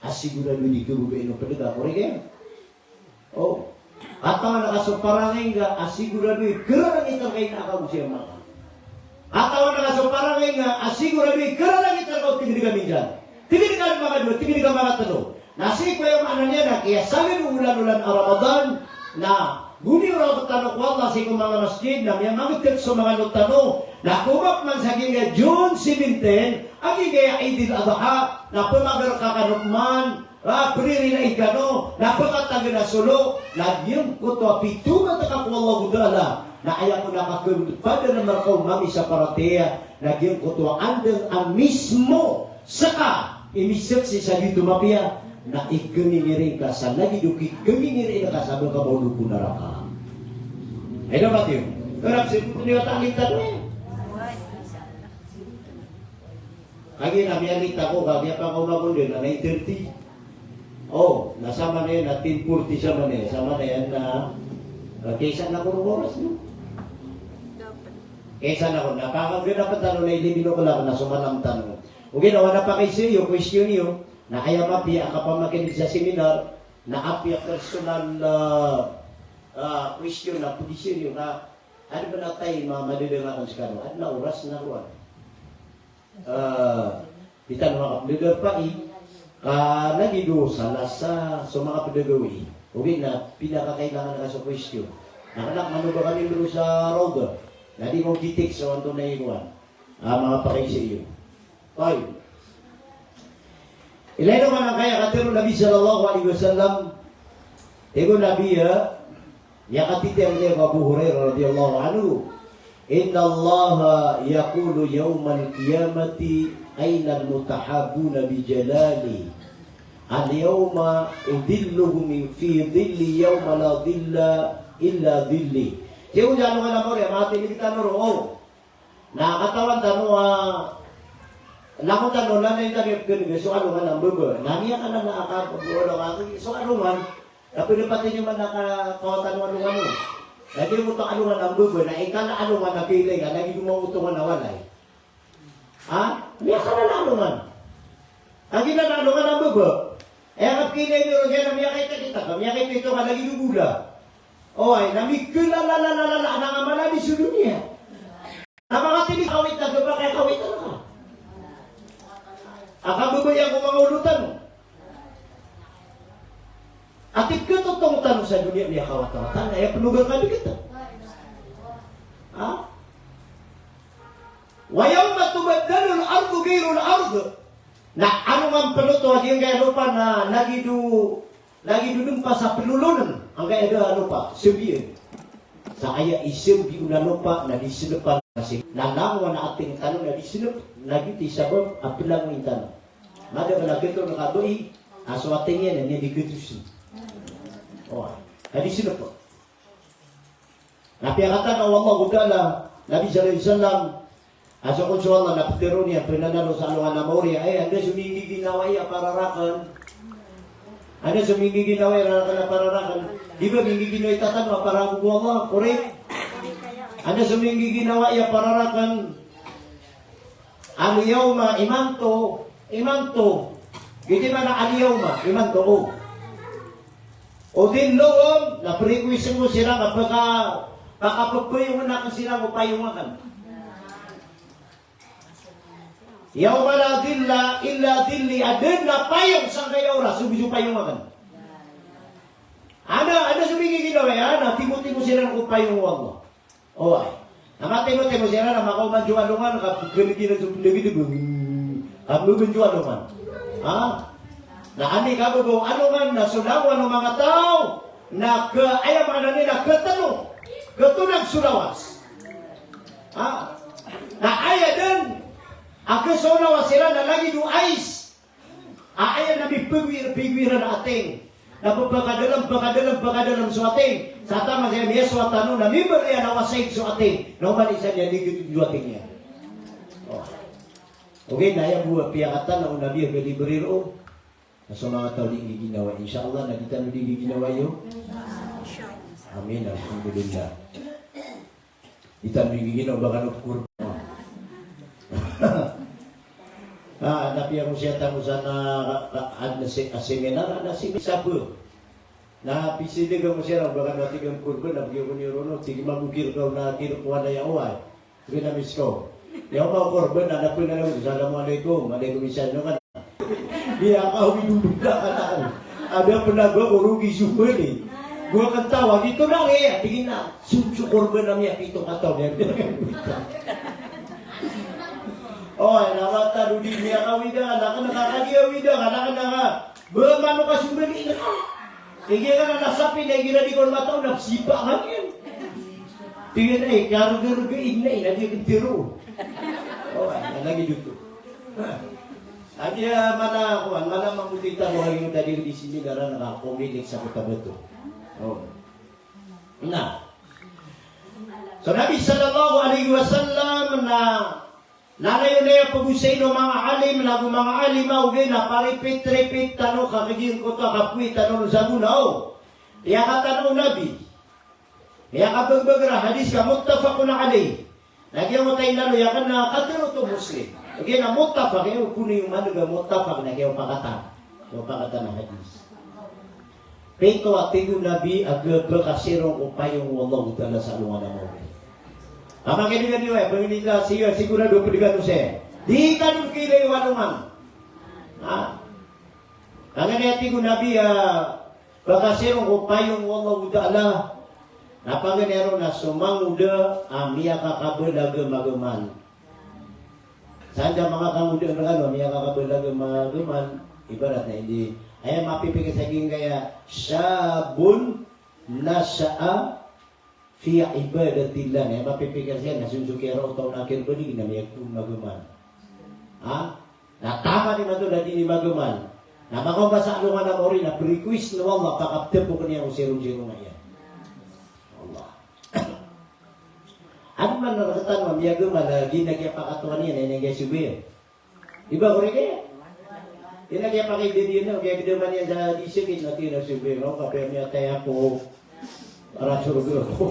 a sigurado di khababayaan o pd ka, korek iyan? O. Katawan ka so parangay ngka a sigurado i khararangit rka i ina ka ago si ama ka. Katawan ka so parangay ngka a sigurado i khararangit rka o tig iyan ka minsan, tig iyan ka makadowa, tig iyan ka makatlo. Na sii ko aya maana niyan na kiyasagad o olan-olan a Ramadan, na goniyoraok tano ko Allah sii ko manga masjid, na miyamangtk so manga loto tano, na komakoman sa giyangkaya June seventeen, a giyangkaya Eid al-Adha, na pmagrka kano pman, a, pririnai kano, na pkatagn a solo, na giyangkoto a pitomat ka ko Allahu Ta'ala, na aya kon a kakpd a rka o mamisaparatiyaya, na giyangkoto a andang a mismo ska i misaksi sa giyoto mapiya, na ikangingiring ka sa lagid o kikangingiring ka sa makabaw ko naraka. Ay, dapat iyo. Karap si pupunyo at angin tano eh. Kagiya na miyalita ko, kagiya pakaoma ko dn na nine thirty. O, na samanaya na ten forty samanaya, samanaya na, eh, kaisan ako roo oras, no? Kaisan ako, na pakaganap tano na eleven o'clock na so malam tano. Ogaid na o adn a pakaiza iyo, question iyo, na aya mapiya a kapamakinig sa seminar, na apiya personal, ah, ah, question na pwede iyo, na adn pn a time a madadang akn skano, adn a oras na roo. Ah, di tano makapndadarpa i, ka lagid o Salasa so makapnda gawii. Ogaid na pinakakailangan ka so question. Na kna ka manoba kami bro sa Rawdah. Na di ko kitik so antonaa i kowan. Ah, manga pakaiza iyo. Tayyib. Ilay na man angkaya katharo o Nabi sallallahu alaihi wasallam. Tig o Nabi, ya, Miyakatitiyang iyan ko Abu Hurairah radhiyallahu anhu, "Innallaha yaqulu yawmal qiyamati aynal mutahabbuna bi jalali. Al-yawma udhilluhum fi dhilli yawma la dhilla illa dhilli." Tig o Nabi, alongan a maori a matindg tano roo. Na katawan tano a, langon tano na, na intabi a pkhan'g so alongan a mbaba. Na miyakala na aka, so alongan. Na pwede pati niyo man na ka, kawatan o alongan o. Na di mo to alongan a mbaba, na ikala alongan a pilay ka, na di mo otongan a walay. Ha? Miyakala na alongan. Kagiya na alongan a mbaba. Eh, ang pilay niyo, kaya na miyakita-kita ka, miyakita ito ka, na di mo bula. Oway, na mikala, la, la, la, la, la, na nga malabis so doniya. Na manga tini kawit na gabra kaya kawit na. Aka babaya ko manga olotan. Ati katotong tano sa doniya niya kawat-kawatan, aya pnoga ka di kita. Ha? Wa yawma tubaddalu al-ardu ghayru al-ard. Na ano man pnoto a giyangkaya lopa na lagid o Lagid o dn pa sa plolonn, angkaya da a lopa, sbn. Sa aya isbn a lopa na di slpan a si, na langon a ating tano na di slp, na giyoto i sabap a plangoyin tano. Madakl a gioto na kabai a so ating iyan na di gioto si. O, na di slp. Na piyakatana o Allahu Ta'ala, Nabi sallallahu alaihi wasallam, a so kon so Allah na ptharoon iyan, pnanaro sa alongan a maori, ay, anda so minggiginawai a para rakn? Anda so minggiginawai rakn a para rakn? Di ba minggiginawai tano a para ko Allah, korek? Anda so minggiginawai a para rakn? Al-yawma, imanto, imanto. Giyoto i maana al-yawma, imanto, o. Udhilluhum, na prequisition ko siran a paka, pakappayongan akn siran ko payong akn. Yawma la dhilla illa dhilli, a da dn a payong sangkaya oras, so go so payong akn. Anda, anda so minggiginawai, na timotimo siran ko payong o Allah. Oway. Na matimo-timo siran na makaoma dn so alongan, ka pgdgdg iran so pndagdg. Ka pmbaba dn so alongan. Ha? Na anda i kababa o alongan na so langowan o manga taw na ka, aya maana niyan na katano. Katonag so lawas. Ha? Na aya dn a kaso lawas iran na lagid o ice. A aya na mipagwir, pagwiran a ating. Na pphakadalam, pakadalam, pakadalam so ating. Sa taman sa aya miyasowa tano na mimbar iyan a wasaig so ating. Na oman i isa niyan di giyoto so ating iyan. O. Ogaid na aya bo a piyakatana o Nabi a gadi bari roo. Na so manga taw di nggiginawai. Insha Allah na di tano di nggiginawai iyo. Amin. Alhamdulillah. Di tano nggiginawai ba kano korban. Ah, na piyakosiyat tano sa na, na, na, na se-, seminar, na seminar sabo. Na pisidg ako siran ba kano a tig a korban, na piyakoni rono, tig a magokir ka na kir ko walay a oway. Tig a miss ko. Aya ba korban, na pnanaw, assalamu alaikum, alaikum salam, no kan. Miyakawid o bida ka na. Ada pn a ba ko rogi so bali. Go katawa, di to na, eh, tig iyan a, so, so korban ami a pito kataw niyan. O, na matad o di miyakawid a, na kna ka kagiya awid a, na kna ka. Ba mano ka so bali na. Tig iyan a na sapi na igira di kon mataw na sipa ka niyan. Tig iyan a, eh, karga-rga iyan na, eh, na di kntiro. O, na lagid oto. Adi a mala, kuwan, mala mambo titaro a giyoto a di seminar a nakakomilik sa Cotabato. O. Na. So Nabi sallallahu alaihi wasallam na, na lalayon a pagosay o manga alim, nago manga alima, ogaid na pa-repeat-repeat tano ka giyangkoto a kapoon tano sa gona o miyakatano o Nabi. Miyakabagbag a hadis ka muttafaqun alayh. Na giya matay na lo, aya kna katharo oto Muslim. Ogaid na muttafaq, aya ko niyo man a muttafaq na giya pakatan. Giya pakatan a hadis. Pito a tig o Nabi a kapakasirong o payong o Allahu Ta'ala sa alongan a maori. Kapakilingan iyo, eh, pangni ta siyo, sigurado pd kano saya. Di kano khailay o alongan. Ha? Kagiya tig o Nabi a kapakasirong o payong o Allahu Ta'ala, na paganay ron na so mangoda a miyakakabalag a magaman. Sa anda manga kangoda rkano a miyakakabalag a magaman, ibarat na indi, aya mapipikir sa giyangkaya, shabbun nasha'a fi ibadatillah, na aya mapipikir siyan na so, so kiyaraot a taw na kirbalik na miyakon magaman. Ha? Na taman imanto na di niyan magaman. Na makaoma sa alongan a maori na prequest o Allah, pakaptapok niyan ko sirong-sirong iyan. Allah. Ano man na rktano a miyagaman a giya na kiyapakatowan iyan, na aya na giya sogoyan. Di ba, korek iyan? Aya na kiyapakaidan iyan na, kiyagaman iyan sa di sakit na tig iyan a sogoyan ako, kapiya miyatay ako, para sorga ako.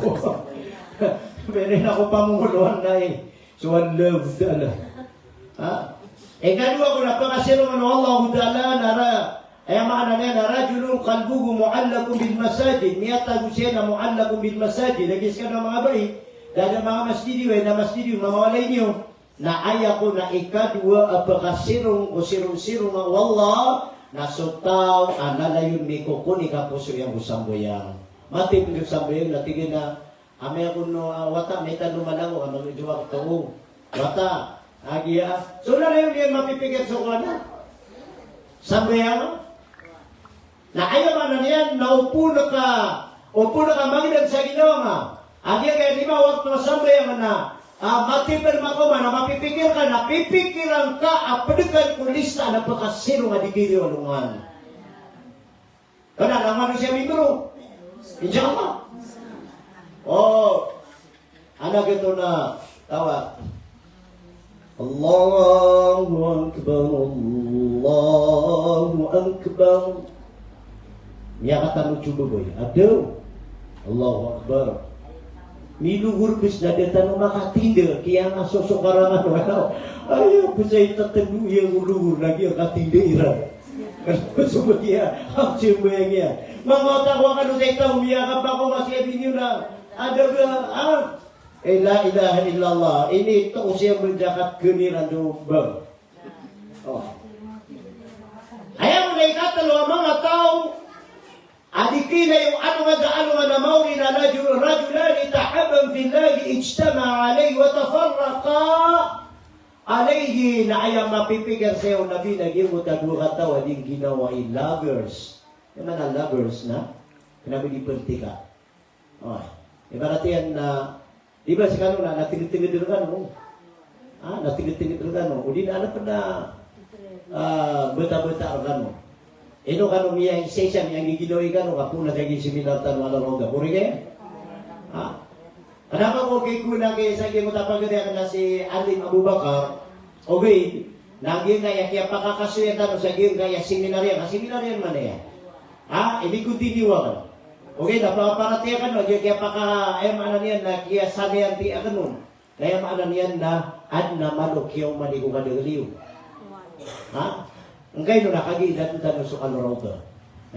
Pwede na ako pamongoloan na eh. So, Allahu Ta'ala. Ha? Ikadowa ko na pakasirongan o Allahu Ta'ala na ra-, aya maana niyan na rajulun qalbuhu mu'allaqun bil masajid. Miyatago siya na mu'allaqun bil masajid. Lagid skano a manga bai, da a manga masjid iyo, na masjid iyo, manga walay niyo. Na aya kon a ikadowa a pakasirong o sirong-sirong o Allah, na so taw a lalayon mikokoni ka poso iyan ko sambayang. Matipn ko sambayang na tig iyan a, amay ako no, ah, wata, maito no malango, amay ko diwak to. Wata, a giya. So na rin iyan mapipikir so kowan a sambayang. Na aya maana niyan na opama ka, opama ka mangidan sa ginawa nga. A giyangkaya lima wakto a sambayang na, ah, matipn makaoma na mapipikir ka, na pipikiran ka a pd ka ko lista na pakasirong a di kiriyo alongan. Kna a manosiya a mimbro. Insha Allah. O, ana giyoto na tawa. Allahu Akbar, Allahu Akbar. Miyakatano so babay. Adaw. Allahu Akbar. Milogor bs na da tano makatinda, kiyangasosokarangan o ano. Aya bs a itatndo iyan ko logor na giya katinda iran. Kna so ba giya, a sambayang iyan. Manga wata ko akn o sa itaw, miyakapakaoma siya biniyo na, ada ba, ah, eh, la ilaha illallah. Ini to siya menjakat geniran do bang. O. Aya bo na ikatlo a manga taw a di khailay o alongan sa alongan a maori na rajul-, rajulani tahabba fillahi ijtama'a alayhi wa tafarraqa alayhi, na aya mapipikir saya o Nabi na giyangkoto a dowa kataw a di ngginawai, lovers. Aya maana lovers na kna ba di pntika. O, ibarat iyan na, di ba skano na, na tgtgd rkano. Ah, na tgtgd rkano. O di na, na pn a, ah, bata-bata rkano. Ino kano miya isa-isa, miyanggiginawi kano, kapoon a sa giya seminar tano a Al-Rawdah. Korek iyan? Ha? Kna ba ko kikowa na giya sa giya mutapagari akn a si Alim Abubakar, ogaid na giyangkaya kiyapakakasoya tano sa giyangkaya seminar iyan, ka seminar iyan man iyan. Ha, ini continue akn. Ogaid na paparatiyaya kano a giya kiyapaka, aya maana niyan na kiyasanayanti akn on. Na aya maana niyan na adn a malo kiyaoma di ko kadagaliyo. Ha? Ngkaino na kagiya inadn tano so Al-Rawdah.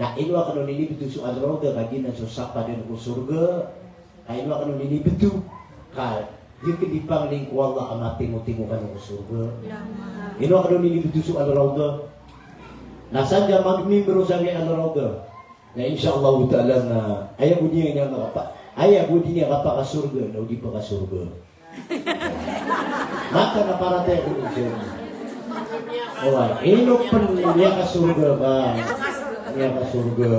Na ino akn on inibto so Al-Rawdah, kagiya na so sapadn ko sorga. Ka ino akn on inibto, ka di kn di pangnin ko Allah a matimotimo kano ko sorga. Ino akn on inibto so Al-Rawdah. Na sadn a magmimbro sa giya Al-Rawdah. Na insha Allahu ta'ala na aya bo di niyan kapa-, aya bo di niyan kapakasorga, na o di pakasorga. Mataan a paratiyaya ko dn. O, ino pn miyakasorga ka? Miyakasorga.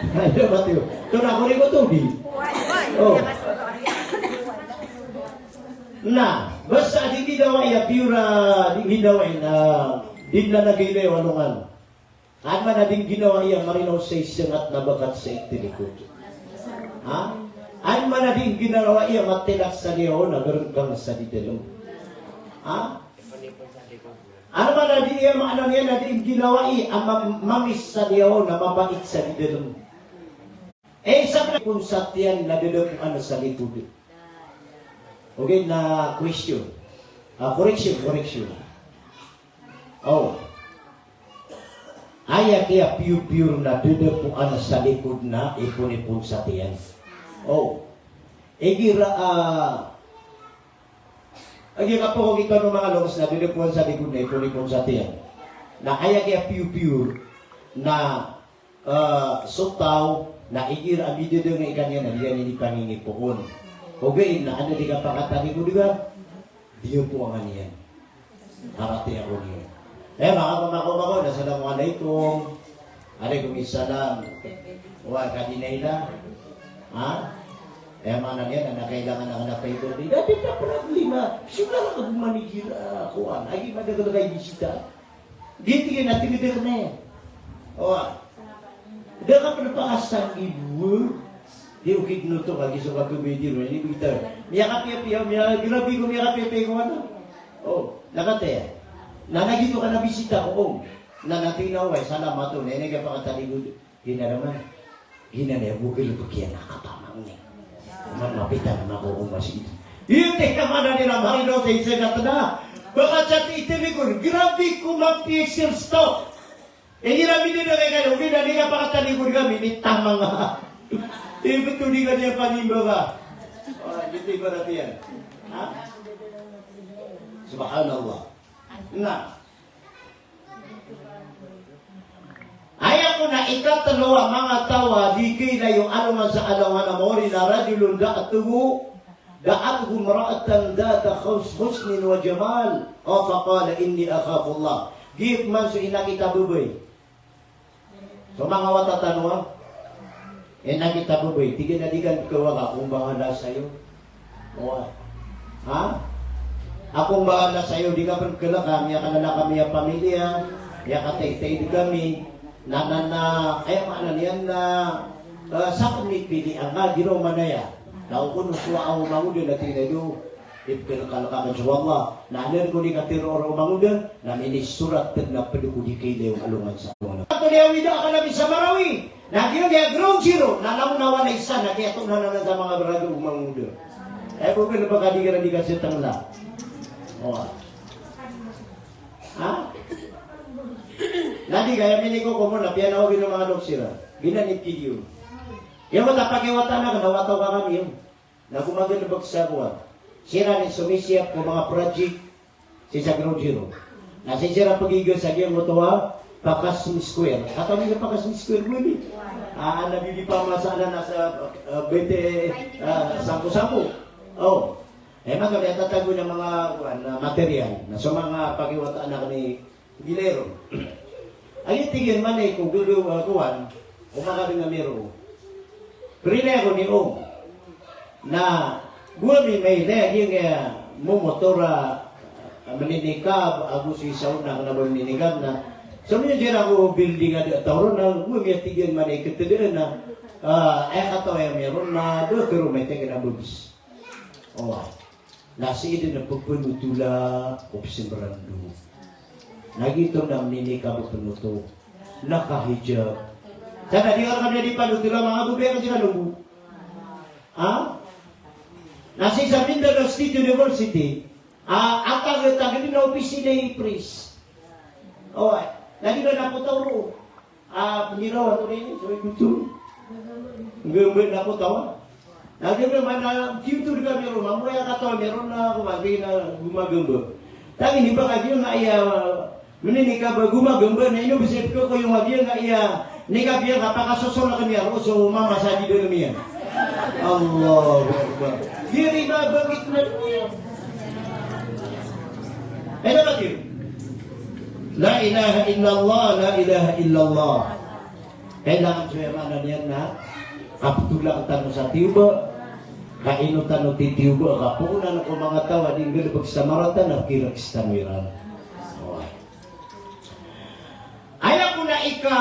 Aya ba tiyo? Tonaa ko di ko to di. O. Na basta di ginawa iya piyura, di ginawa iya na di na nagilay o alongan. An mana di ginawa iya marinaw sa isengat na bakat sa itinikod. Ha? An mana di ginawa iya matilak sa liyawaw na garengkang sa di dalem. Ha? An mana di iya maana niyan na di ginawa iya a mam-, mamis sa liyawaw na mabait sa di dalem. Eh, sa pn pon sa tiyan na dadapoan sa likod. Okay, na question. Ah, correction, correction. O. Aya kiyapiyorpiyor na dadapoan sa likod na iponipon sa tiyan. O. Igira, ah, igira kapokok i kano manga loks na dadapoan sa likod na iponipon sa tiyan. Na aya kiyapiyorpiyor na Ah, so taw na igira a midadangay ka niyan na di niyan inipangingipoon. Ogaid na anda di kapakatalikod ka, diyapoan ka niyan. Paratiyaya ko niyan. Eh, maka pamako-mako na, "Assalamu alaikum." "Alaikum assalam." Wa, ka di na ila. Ha? Eh, maana niyan na kailangan na kena pa ito. Di, di, di problema. Siyempre, ako manigira, kuwan. Agi, madagdag ay bisita. Di tig iyan a tig iyan a, o, a, da ka pn pakasanggibo. Di okit oto ka, giyoto ka kabay di ron, ini bigta. Miyakapiyapiya, miya-, grabe ko miyakapiyapiya ko ano. O, na kataya. Na lagid oto ka na bisita ko, o. Na, na tig iyan a, "Oway, salamat o, na ini ka pakatalikod." Giyanan man. Giyanan a bo, galbk iyan a katamang ni. Man mapitan na ko o masgit. Iyo teka mana nila marino sa isa na tena. Baka chat itinikod, grabe ko mapisil stop. Igira midadangay ka, o di na di kapakatalikod ka, minitamang ka. Ibt o di ka niyan panimba ka. O, giyoto i ibarat iyan. Ha? Subhanallah. Na. Aya kon a ikatlo a manga taw a di kailay o alongan sa alongan a maori na rajulun da'athu, da'athu imra'atun dhatu hus-, husnin wa jamal. O, faqala, "Inni akhafullah." Giyoto man so inakit a babay. So manga wata tano a inakit a babay, tig iyan a di ka pkhawa ka, akong bahala sa'yo. Oway. Ha? Akong bahala sa'yo, di ka pn khalk a miyakalala ka, miyapamilya, miyakataitaid kami, na, na, na, aya maana niyan na, eh, sa pn i pilian ka, di ron manaya. Na o kon so a o mangoda na tig iyan a di o ipkhalk ka, insha Allah. Na anan ko di katharo o mangoda, na minisorat na pd ko di kailay o alongan sa alongan. Ato di awida ka na bisa Marawi. Na giya ground zero, na langon a walay isa, na kiyatoon anan sa manga raga o mangoda. Aya bo kna ba ka di ka na di ka sitangla. O. Ha? Na di ka, aya minikokomon na piyanawag iyan o manga loks iran. Giyanan i video. Aya wata, pakiwata anan, na wata o kakami iyan. Na go magalbk sa kowan. Siran i somisiyap ko manga project sii sa ground zero. Na sii siran pagiga sa giyangkoto a Pakasn Square. Katawan iyo Pakasn Square bo ini? A, na bibipama sa anan a sa, eh, B T, eh, sangko-sangko. O. Eh, manga di a tatago niyan manga, kowan, a, material. Na so manga pakiwata anan ni Gilay ron. Aya tig iyan, manay ko gagaw, ah, kowan, o makadngami roo. Prilay ako ni Om. Na go ami mailay, aya nga momotor a, ah, mninikab, ago so isa on na kna ba mninikab na. So miyagiya ko building a da a taw ron na, go ami, tig iyan, manay ktdaan na, ah, aya kataw ami ron na, ba karo maitay kna babs. O. Na sii dn a pphanothola o pzmbrando. Na giyoto na mninikab a pnothol. Na kahijab. Sa na di ka rkano di panothol a manga babay a kasiran bo. Ha? Na sii sa Mindanao State University, a, a tagd, tagd dn a opisina i priest. O, na di ba na ptaw roo. Ah, pnirawan ko rin, so ito. Gamba na ko tawa. Na gamba man na, tiyo to di kami ron, mambo aya kataw ami ron na ko magi na gumagamba. Tagi ni ba kagiya na aya, Mini nika ba gomagamba na ino bisi pko ko iyo nga biya nga iya. Nika biya nga pakasosol ka niya, ro so mama sa di dolo niya. Allahu Akbar. Giri ba bakit na niya. Ina ba tiyo? La ilaha illallah, la ilaha illallah. Kailangan so iya maana niyan na kaptolak tano sa tiyoba. Ka ino tano titiyoba, ka poonan ko manga taw a di nggalbk sa marata na kirks tano iran. Aya ko na ika,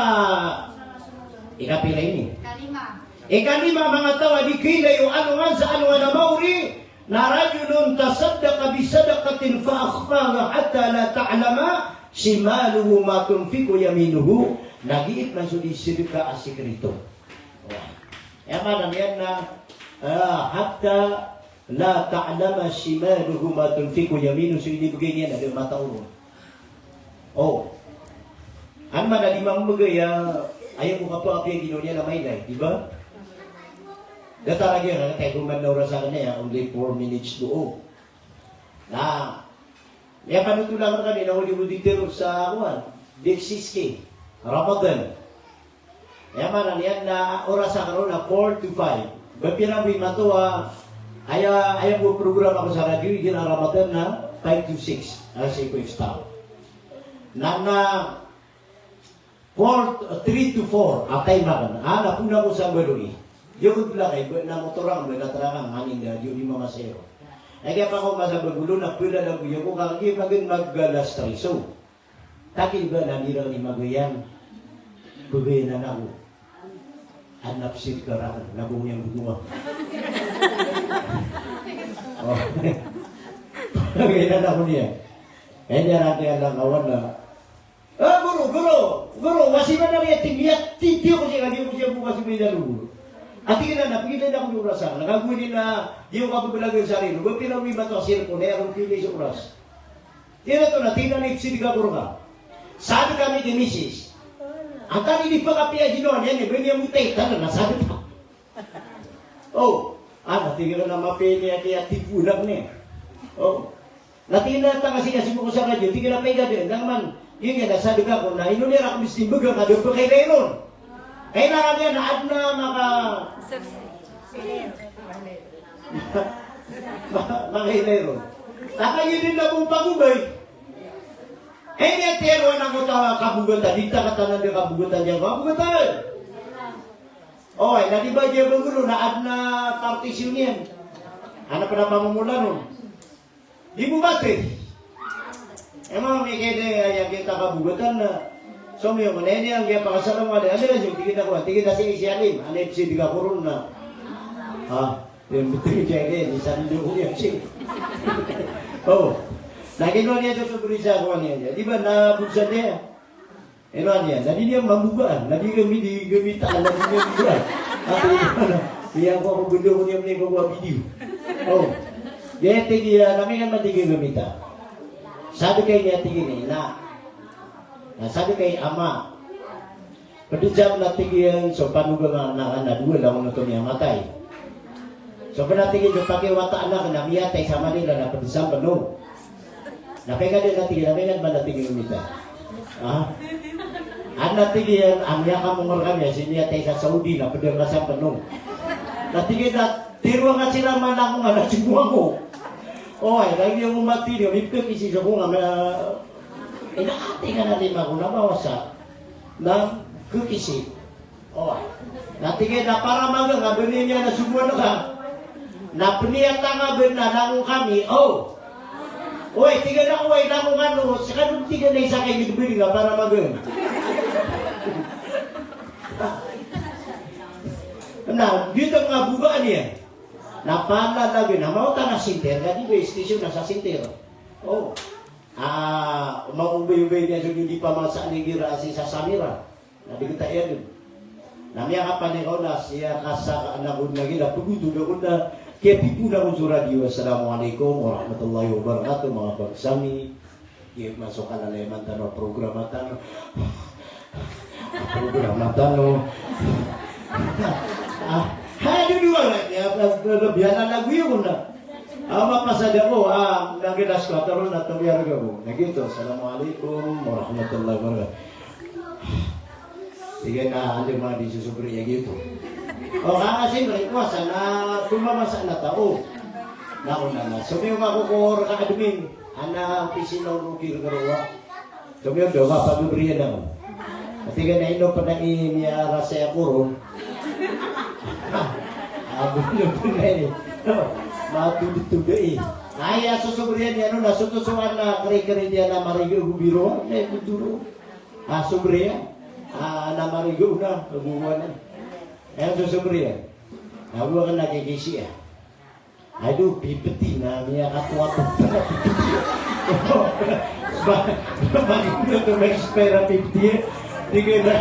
ikapira ini? Ikalima. Ikalima, manga taw a di kailay o alongan sa alongan a maori, na rajulun tasaddaqa bisadaqatin fa akhfaha hatta la ta'lama shimaluhu ma tunfiqu yaminuhu, na giit man so di sadka a sikrito. Aya maana niyan na, ah, hatta la ta'lama shimaluhu ma tunfiqu yaminuhu, so inibgay niyan na da mataoro. O. Ano man a di mamagay a, aya ko kapakapiyag ino niyan na mailay, di ba? Datar a giya, kaya ko man na oras aken aya, only four minutes to go. Na, aya panotolan ko rkano na odi-odi tero sa, kuwan, D X S K, Ramadan. Aya maana niyan na oras aken roo na four to five. Ba pira bo imanto a, aya, aya bo program ako sa radyo, igira Ramadan na five to six. Aya sii ko iftar. Na, na, four, three to four a time aken. A, na pona ko sa mbaloy. Di ako belakan, ba na motor aken, ba na truck aken, nganin da, di ako di mamasero. Ay kaya pa ako masabag olo, na pela na ko, di ako kagi, magen mag alas tres. So, taki ba na di raken di magayan. Pagayan anan ako. Anap sid ka raken, na bo niyan botowa. O. Pagayan anan ako niyan. Ay, niyan raken, niyan lang kawan na. Ah, goro, goro, goro, wasi man ari ati, miyatitiyo ko siya, di ko siya bukas may dalo, goro. Ati ka na, na, pagilay na ko di oras aken. Na kagoy di na, di ko kapaglagan sa rino. Ba pira mi mato a cellphone, na aya ko pili sa oras. Tira to na, tina ni psi di ka goro ka. Sabi kami ki misis. Antari di pakapiya di no, niyan, niyan, niyan, mutay, tana, na sabi ka. O, ana, tig iran a mapili a kiyatigonak niyan. O. Na tig iran a tanga sii ka sii ko sa radyo, tig iran a paiga di, nda man, tig iran a sadka ko, na ino niyan rakn miskin bgan ka da pakailay ron. Kailangan iyan na adn a maka-, makailay ron. Taka iyan dn na bo pagobay. Aya niyan tiyaro a na ko ta kabogatan, di ta katanan di kabogatan iyan, kabogatan. Oy, na di ba di ba goro na adn a partisyon iyan. Ana pn a pamomolan on. Di bo bati. Aya mamikir iyan, giya ta kabogatan na. Somiyong na iyan, giya pakasalam a di. Anda na siyo, tig iyan a ko, tig iyan a si, si Alim. Ana ipsi di ka koron na. Ha? Iyan btri jaya, di sa di ko iyan si. O. Na ginawa niyan so, so brisa ko niyan. Di ba na buksan iyan? Ino niyan, na di niyan mambogaan, na di kami di gamitaan, na di niyan mambogaan. Ati, iya ko, ako bendo ko niyan, ko ko video. O. Di tig iyan, na miyan man di gamitaan. Sabi kay niyan, tig iyan, na. Na sabi kay ama. Pd sa na tig iyan, so panoga nga, na, na dowa langon oto miyamatay. So pd na tig iyan, so pakiwata anak na miyatay sa Manila, na pd sa pano. Na pegad iyan a tig iyan, na pegad man a tig iyan mita. Ha? Adn a tig iyan a miyakamong rkami a sii miyatay sa Saudi na pd ka sa pano. Na tig iyan a tiro ka sii na manako nga na sii ko ako. Oy, lagid iyan ko mati niyan, mipkisi so ko nga, ma-, ina ati ka na lima ko na bawasa. Na kikisi. O, na tig iyan a para maga nga bni niyan a sogoan ka. Na pniyatanga bn a langon kami, o. Oy, tig iyan a, oy, langon kano, skano tig iyan a isa kay gid bni nga para maga. Na, dito nga bogaan iyan. Na pala lagi, na maota na center, lagi ba station na sa center. O. Ah, maobay-obay niyan so di pamasa ni gira a si sa Samira. Na di kita iyan dn. Na miyakapanikaw na siya kasa, na gud na gila, pagutod ako na, kaya pipo na ako so radio. Assalamualaikum warahmatullahi wabarakatuh, manga bangsa mi. Kaya masok ka na naman tano, programa tano. Programa tano. Ah, ha, di, di, wala, kaya, ah, biya na lagu yun na. Aw, mapasad ako, ah, na gilas ko, taro na to, yar ko. Na giyoto, "Assalamualaikum warahmatullahi wabarakatuh." Tig iyan a, "Anda man di sosobri a giyoto?" O, ka kasi, mari ko, sa na, kumamasa na tao. Na, o, na, na. So, miyaoma ako ko rka admin. Ana, opisina o Rugir Garowa. Tig iyan, "Dowa, pagobriyan ako." Tig iyan a, "Ino pn a i miyarasay ako ron?" Ago, ino pn a i. Matodotod i. Aya sosobriyan iyan on na sotosoan na kri-kri diyan a marigo go biro. Na i kotoro. A, sobriyan. A, na marigo na. Ago, anan. Aya sosobriyan. Ago, anan a kikisi a. Ado, pipiti na miyakatowa ko pipiti. Ba, ba, ba, ino to ma-expire a pipiti, eh? Tig iyan a,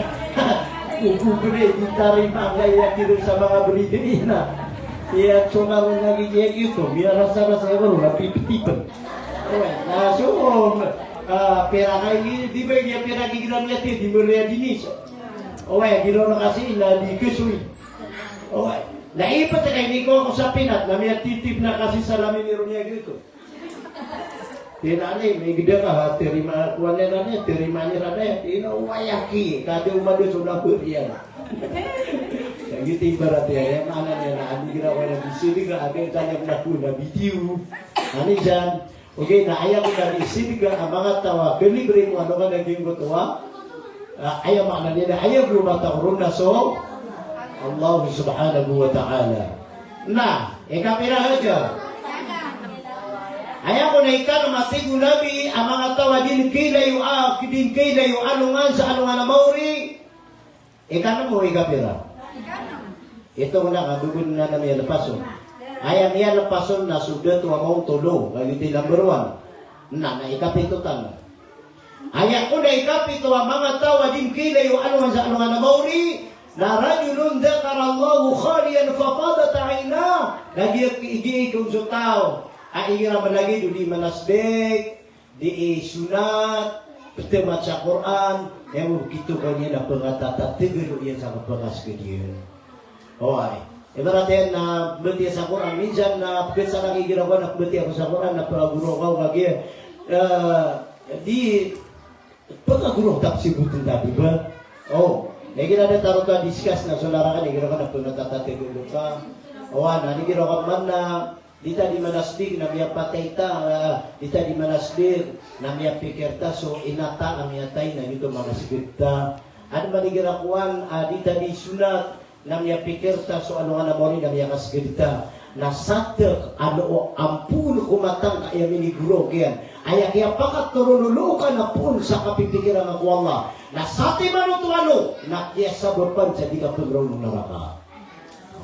"Ko, ko, ko, di, di tarima nga iya kiro sa manga bridi ina." Iya, so nga ron lagi iya kito, miyarasa-rasa iya ron, na pipiti pn. Oway, na so, ah, pira ka i, di ba iya pira ki gram iya ti, di meriya dinis. Oway, di ron kasi ina di kesoy. Oway. Na ibt ka ini ko ako sa Pinat, na miyatitip na kasi salamin iron iya gito. Tig iyan a, "Ani, may gda ka ha, terima, kuwan iran, terima iran." Tig iyan a, "Oway aki, kada omado so number iyan." Sa giti ibarat iyan, aya maana niyan na, andi gira ko na bisidga, andi tanya ko na video. Ani san, Ogaid na aya ko na di sidga a manga taw a kalibre ko ano ka na giyangkoto a, ah, aya maana niyan na aya ko mataw ron na so Allah subhanahu wa ta'ala. Na, ikapira hadja? Aya ko na ikanm a tig o Nabi a manga taw a di ngkailayo a, di ngkailayo alongan sa alongan a maori. Ikanm o ikapira? Ito na ka, dogon na na miyalpas on. Aya miyalpas on na so dato a maontol o, kagiya ito i number one. Na, na ikapito tano. Aya ko na ikapito a manga taw a di ngkailayo alongan sa alongan a maori, na rajulun dhakarallaha khaliyan fafadat aynah. Na giya, giya kon so taw a igira malagid o di manasbik, di isonat, pthamat sa Qur'an, aya bo kito ka niyan na pngatatatagan iyan sa kapakasgad iyan. Oway. Ibarat iyan na pmbatiya sa Qur'an, minsan na pkhaisa lagi igira ko na pmbatiya ko sa Qur'an, na paguro ka o kagiya, eh, di, paguro tafsir bo tn tadi ba? O, na igira da taro ka discuss na so larak iyan, igira ko na pngatatatagan ka. Oway, na igira ko man na Di ta di manasbik na miyapatay ta, ah, di ta di manasbik na miyapikir ta so ina ta a miyatay na giyoto manasbik ta. Adn man igira kowan, ah, di ta di sonat na miyapikir ta so alongan a maori na miyakasgad ta. Na satek a loo a poon ko matang ka aya minigoro kiyan. Aya kiyapakatoron o loo ka na poon sa kapipikiran ka ko Allah. Na satiman oto a loo na kiyasabapan sa di ka pngraw o naraka.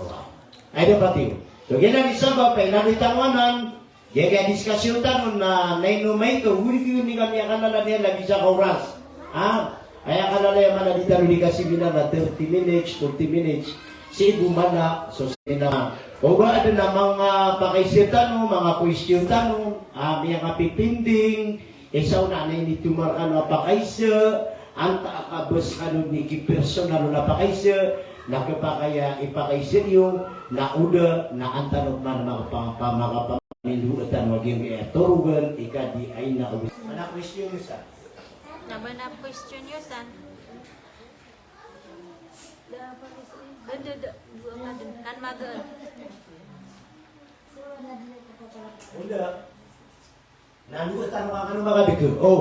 Allah. Ay, dapat iyo. So, giyanan i sabap a inadn tano anan, giya, giya diskasyon tano na, na ino maito, wari ko ini kami akan na niyan na bisa ka oras. Ha? Aya akan na niyan man a di tano di ka seminar na thirty minutes, forty minutes. Sii bo man a, so seminar. O ba adn a manga pakaisa tano, manga question tano, a, miyakapipinding, Isa on na initoman kano a pakaisa, antaa ka bs kano di kipersonal on a pakaisa, na khapakay a ipakaisa iyo, na oda, na an tano man makapa-, pa-, makapamindao tano a giyangkai a torogan, ika di ay na oda. Mana question iyo san? Na mana question iyo san? Da, da, da, dowa ka dn. Kan magaan. Oda. Na dowa tano ka kano makadgr. O.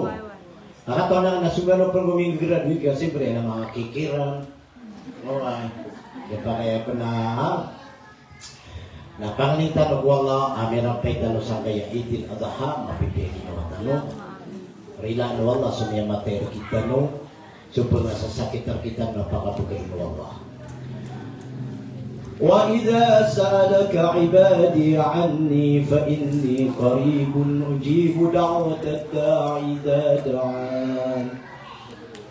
Makatoon na so kano pn ko minggraduate ka, siyempre, na manga kikiran. O, ay. Di pa kaya pn na, ha? Na pangnin tano ko Allah a mirampay tano sangkaya Eidil Adha, mapipiya i ginawa tano. Rilaan o Allah so miyamatay rktano. So pngasasakit rktano na pakapagari o Allah. وإذا سألك عبادي عني فإني قريب أجيب دعوة الداع إذا دعان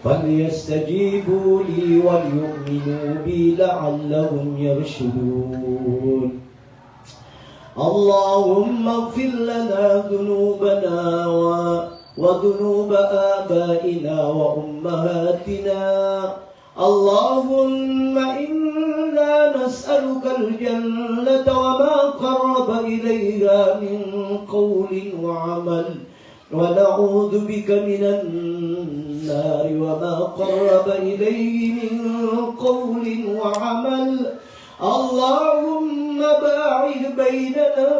فليستجيبوا لي وليؤمنوا بي لعلهم يرشدون. اللهم اغفر لنا ذنوبنا و-، وذنوب آبائنا وأمهاتنا اللهم إنا نسألك الجنة وما قرب إليها من قول وعمل، ونعوذ بك من النار وما قرب إليه من قول وعمل. اللهم باعد بيننا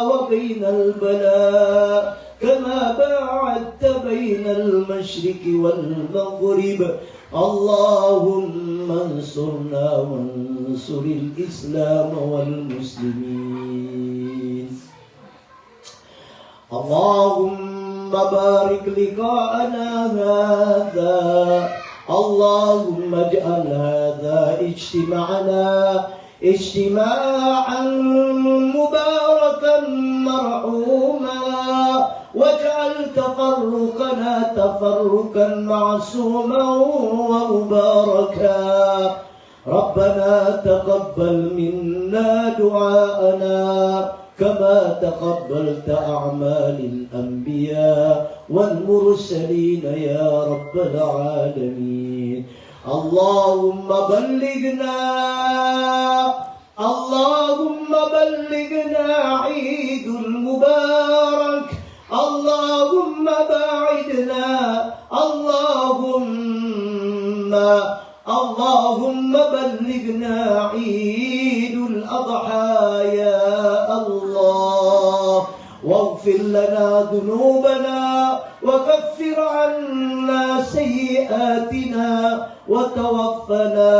وبين البلاء كما باعدت بين المشرق والمغرب. اللهم انصرنا وانصر الإسلام والمسلمين. اللهم بارك لقاءنا هذا. اللهم اجعل هذا اجتماعنا اجتماعا مباركا مرحوما، واجعل تفرقنا تفرقا معصوما ومباركا. ربنا تقبل منا دعاءنا كما تقبلت أعمال الأنبياء والمرسلين يا رب العالمين. اللهم بلغنا، اللهم بلغنا عيد المبارك. اللهم باعدنا، اللهم اللهم بلغنا عيد الأضحى يا الله، واغفر لنا ذنوبنا وكفر عنا سيئاتنا وتوفنا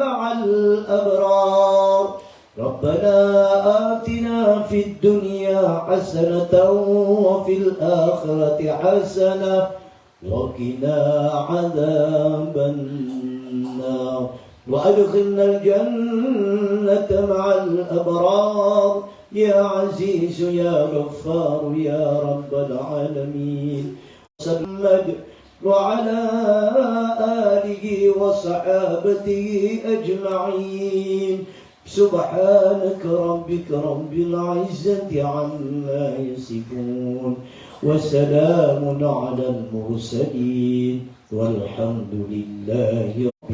مع الأبرار. ربنا آتنا في الدنيا حسنة وفي الآخرة حسنة وقنا عذاب النار. وأدخلنا الجنة مع الأبرار. يا عزيز يا غفار يا رب العالمين. محمد وعلى آله وصحابته أجمعين. سبحانك ربك رب العزة عما يصفون، وسلام على المرسلين، والحمد لله رب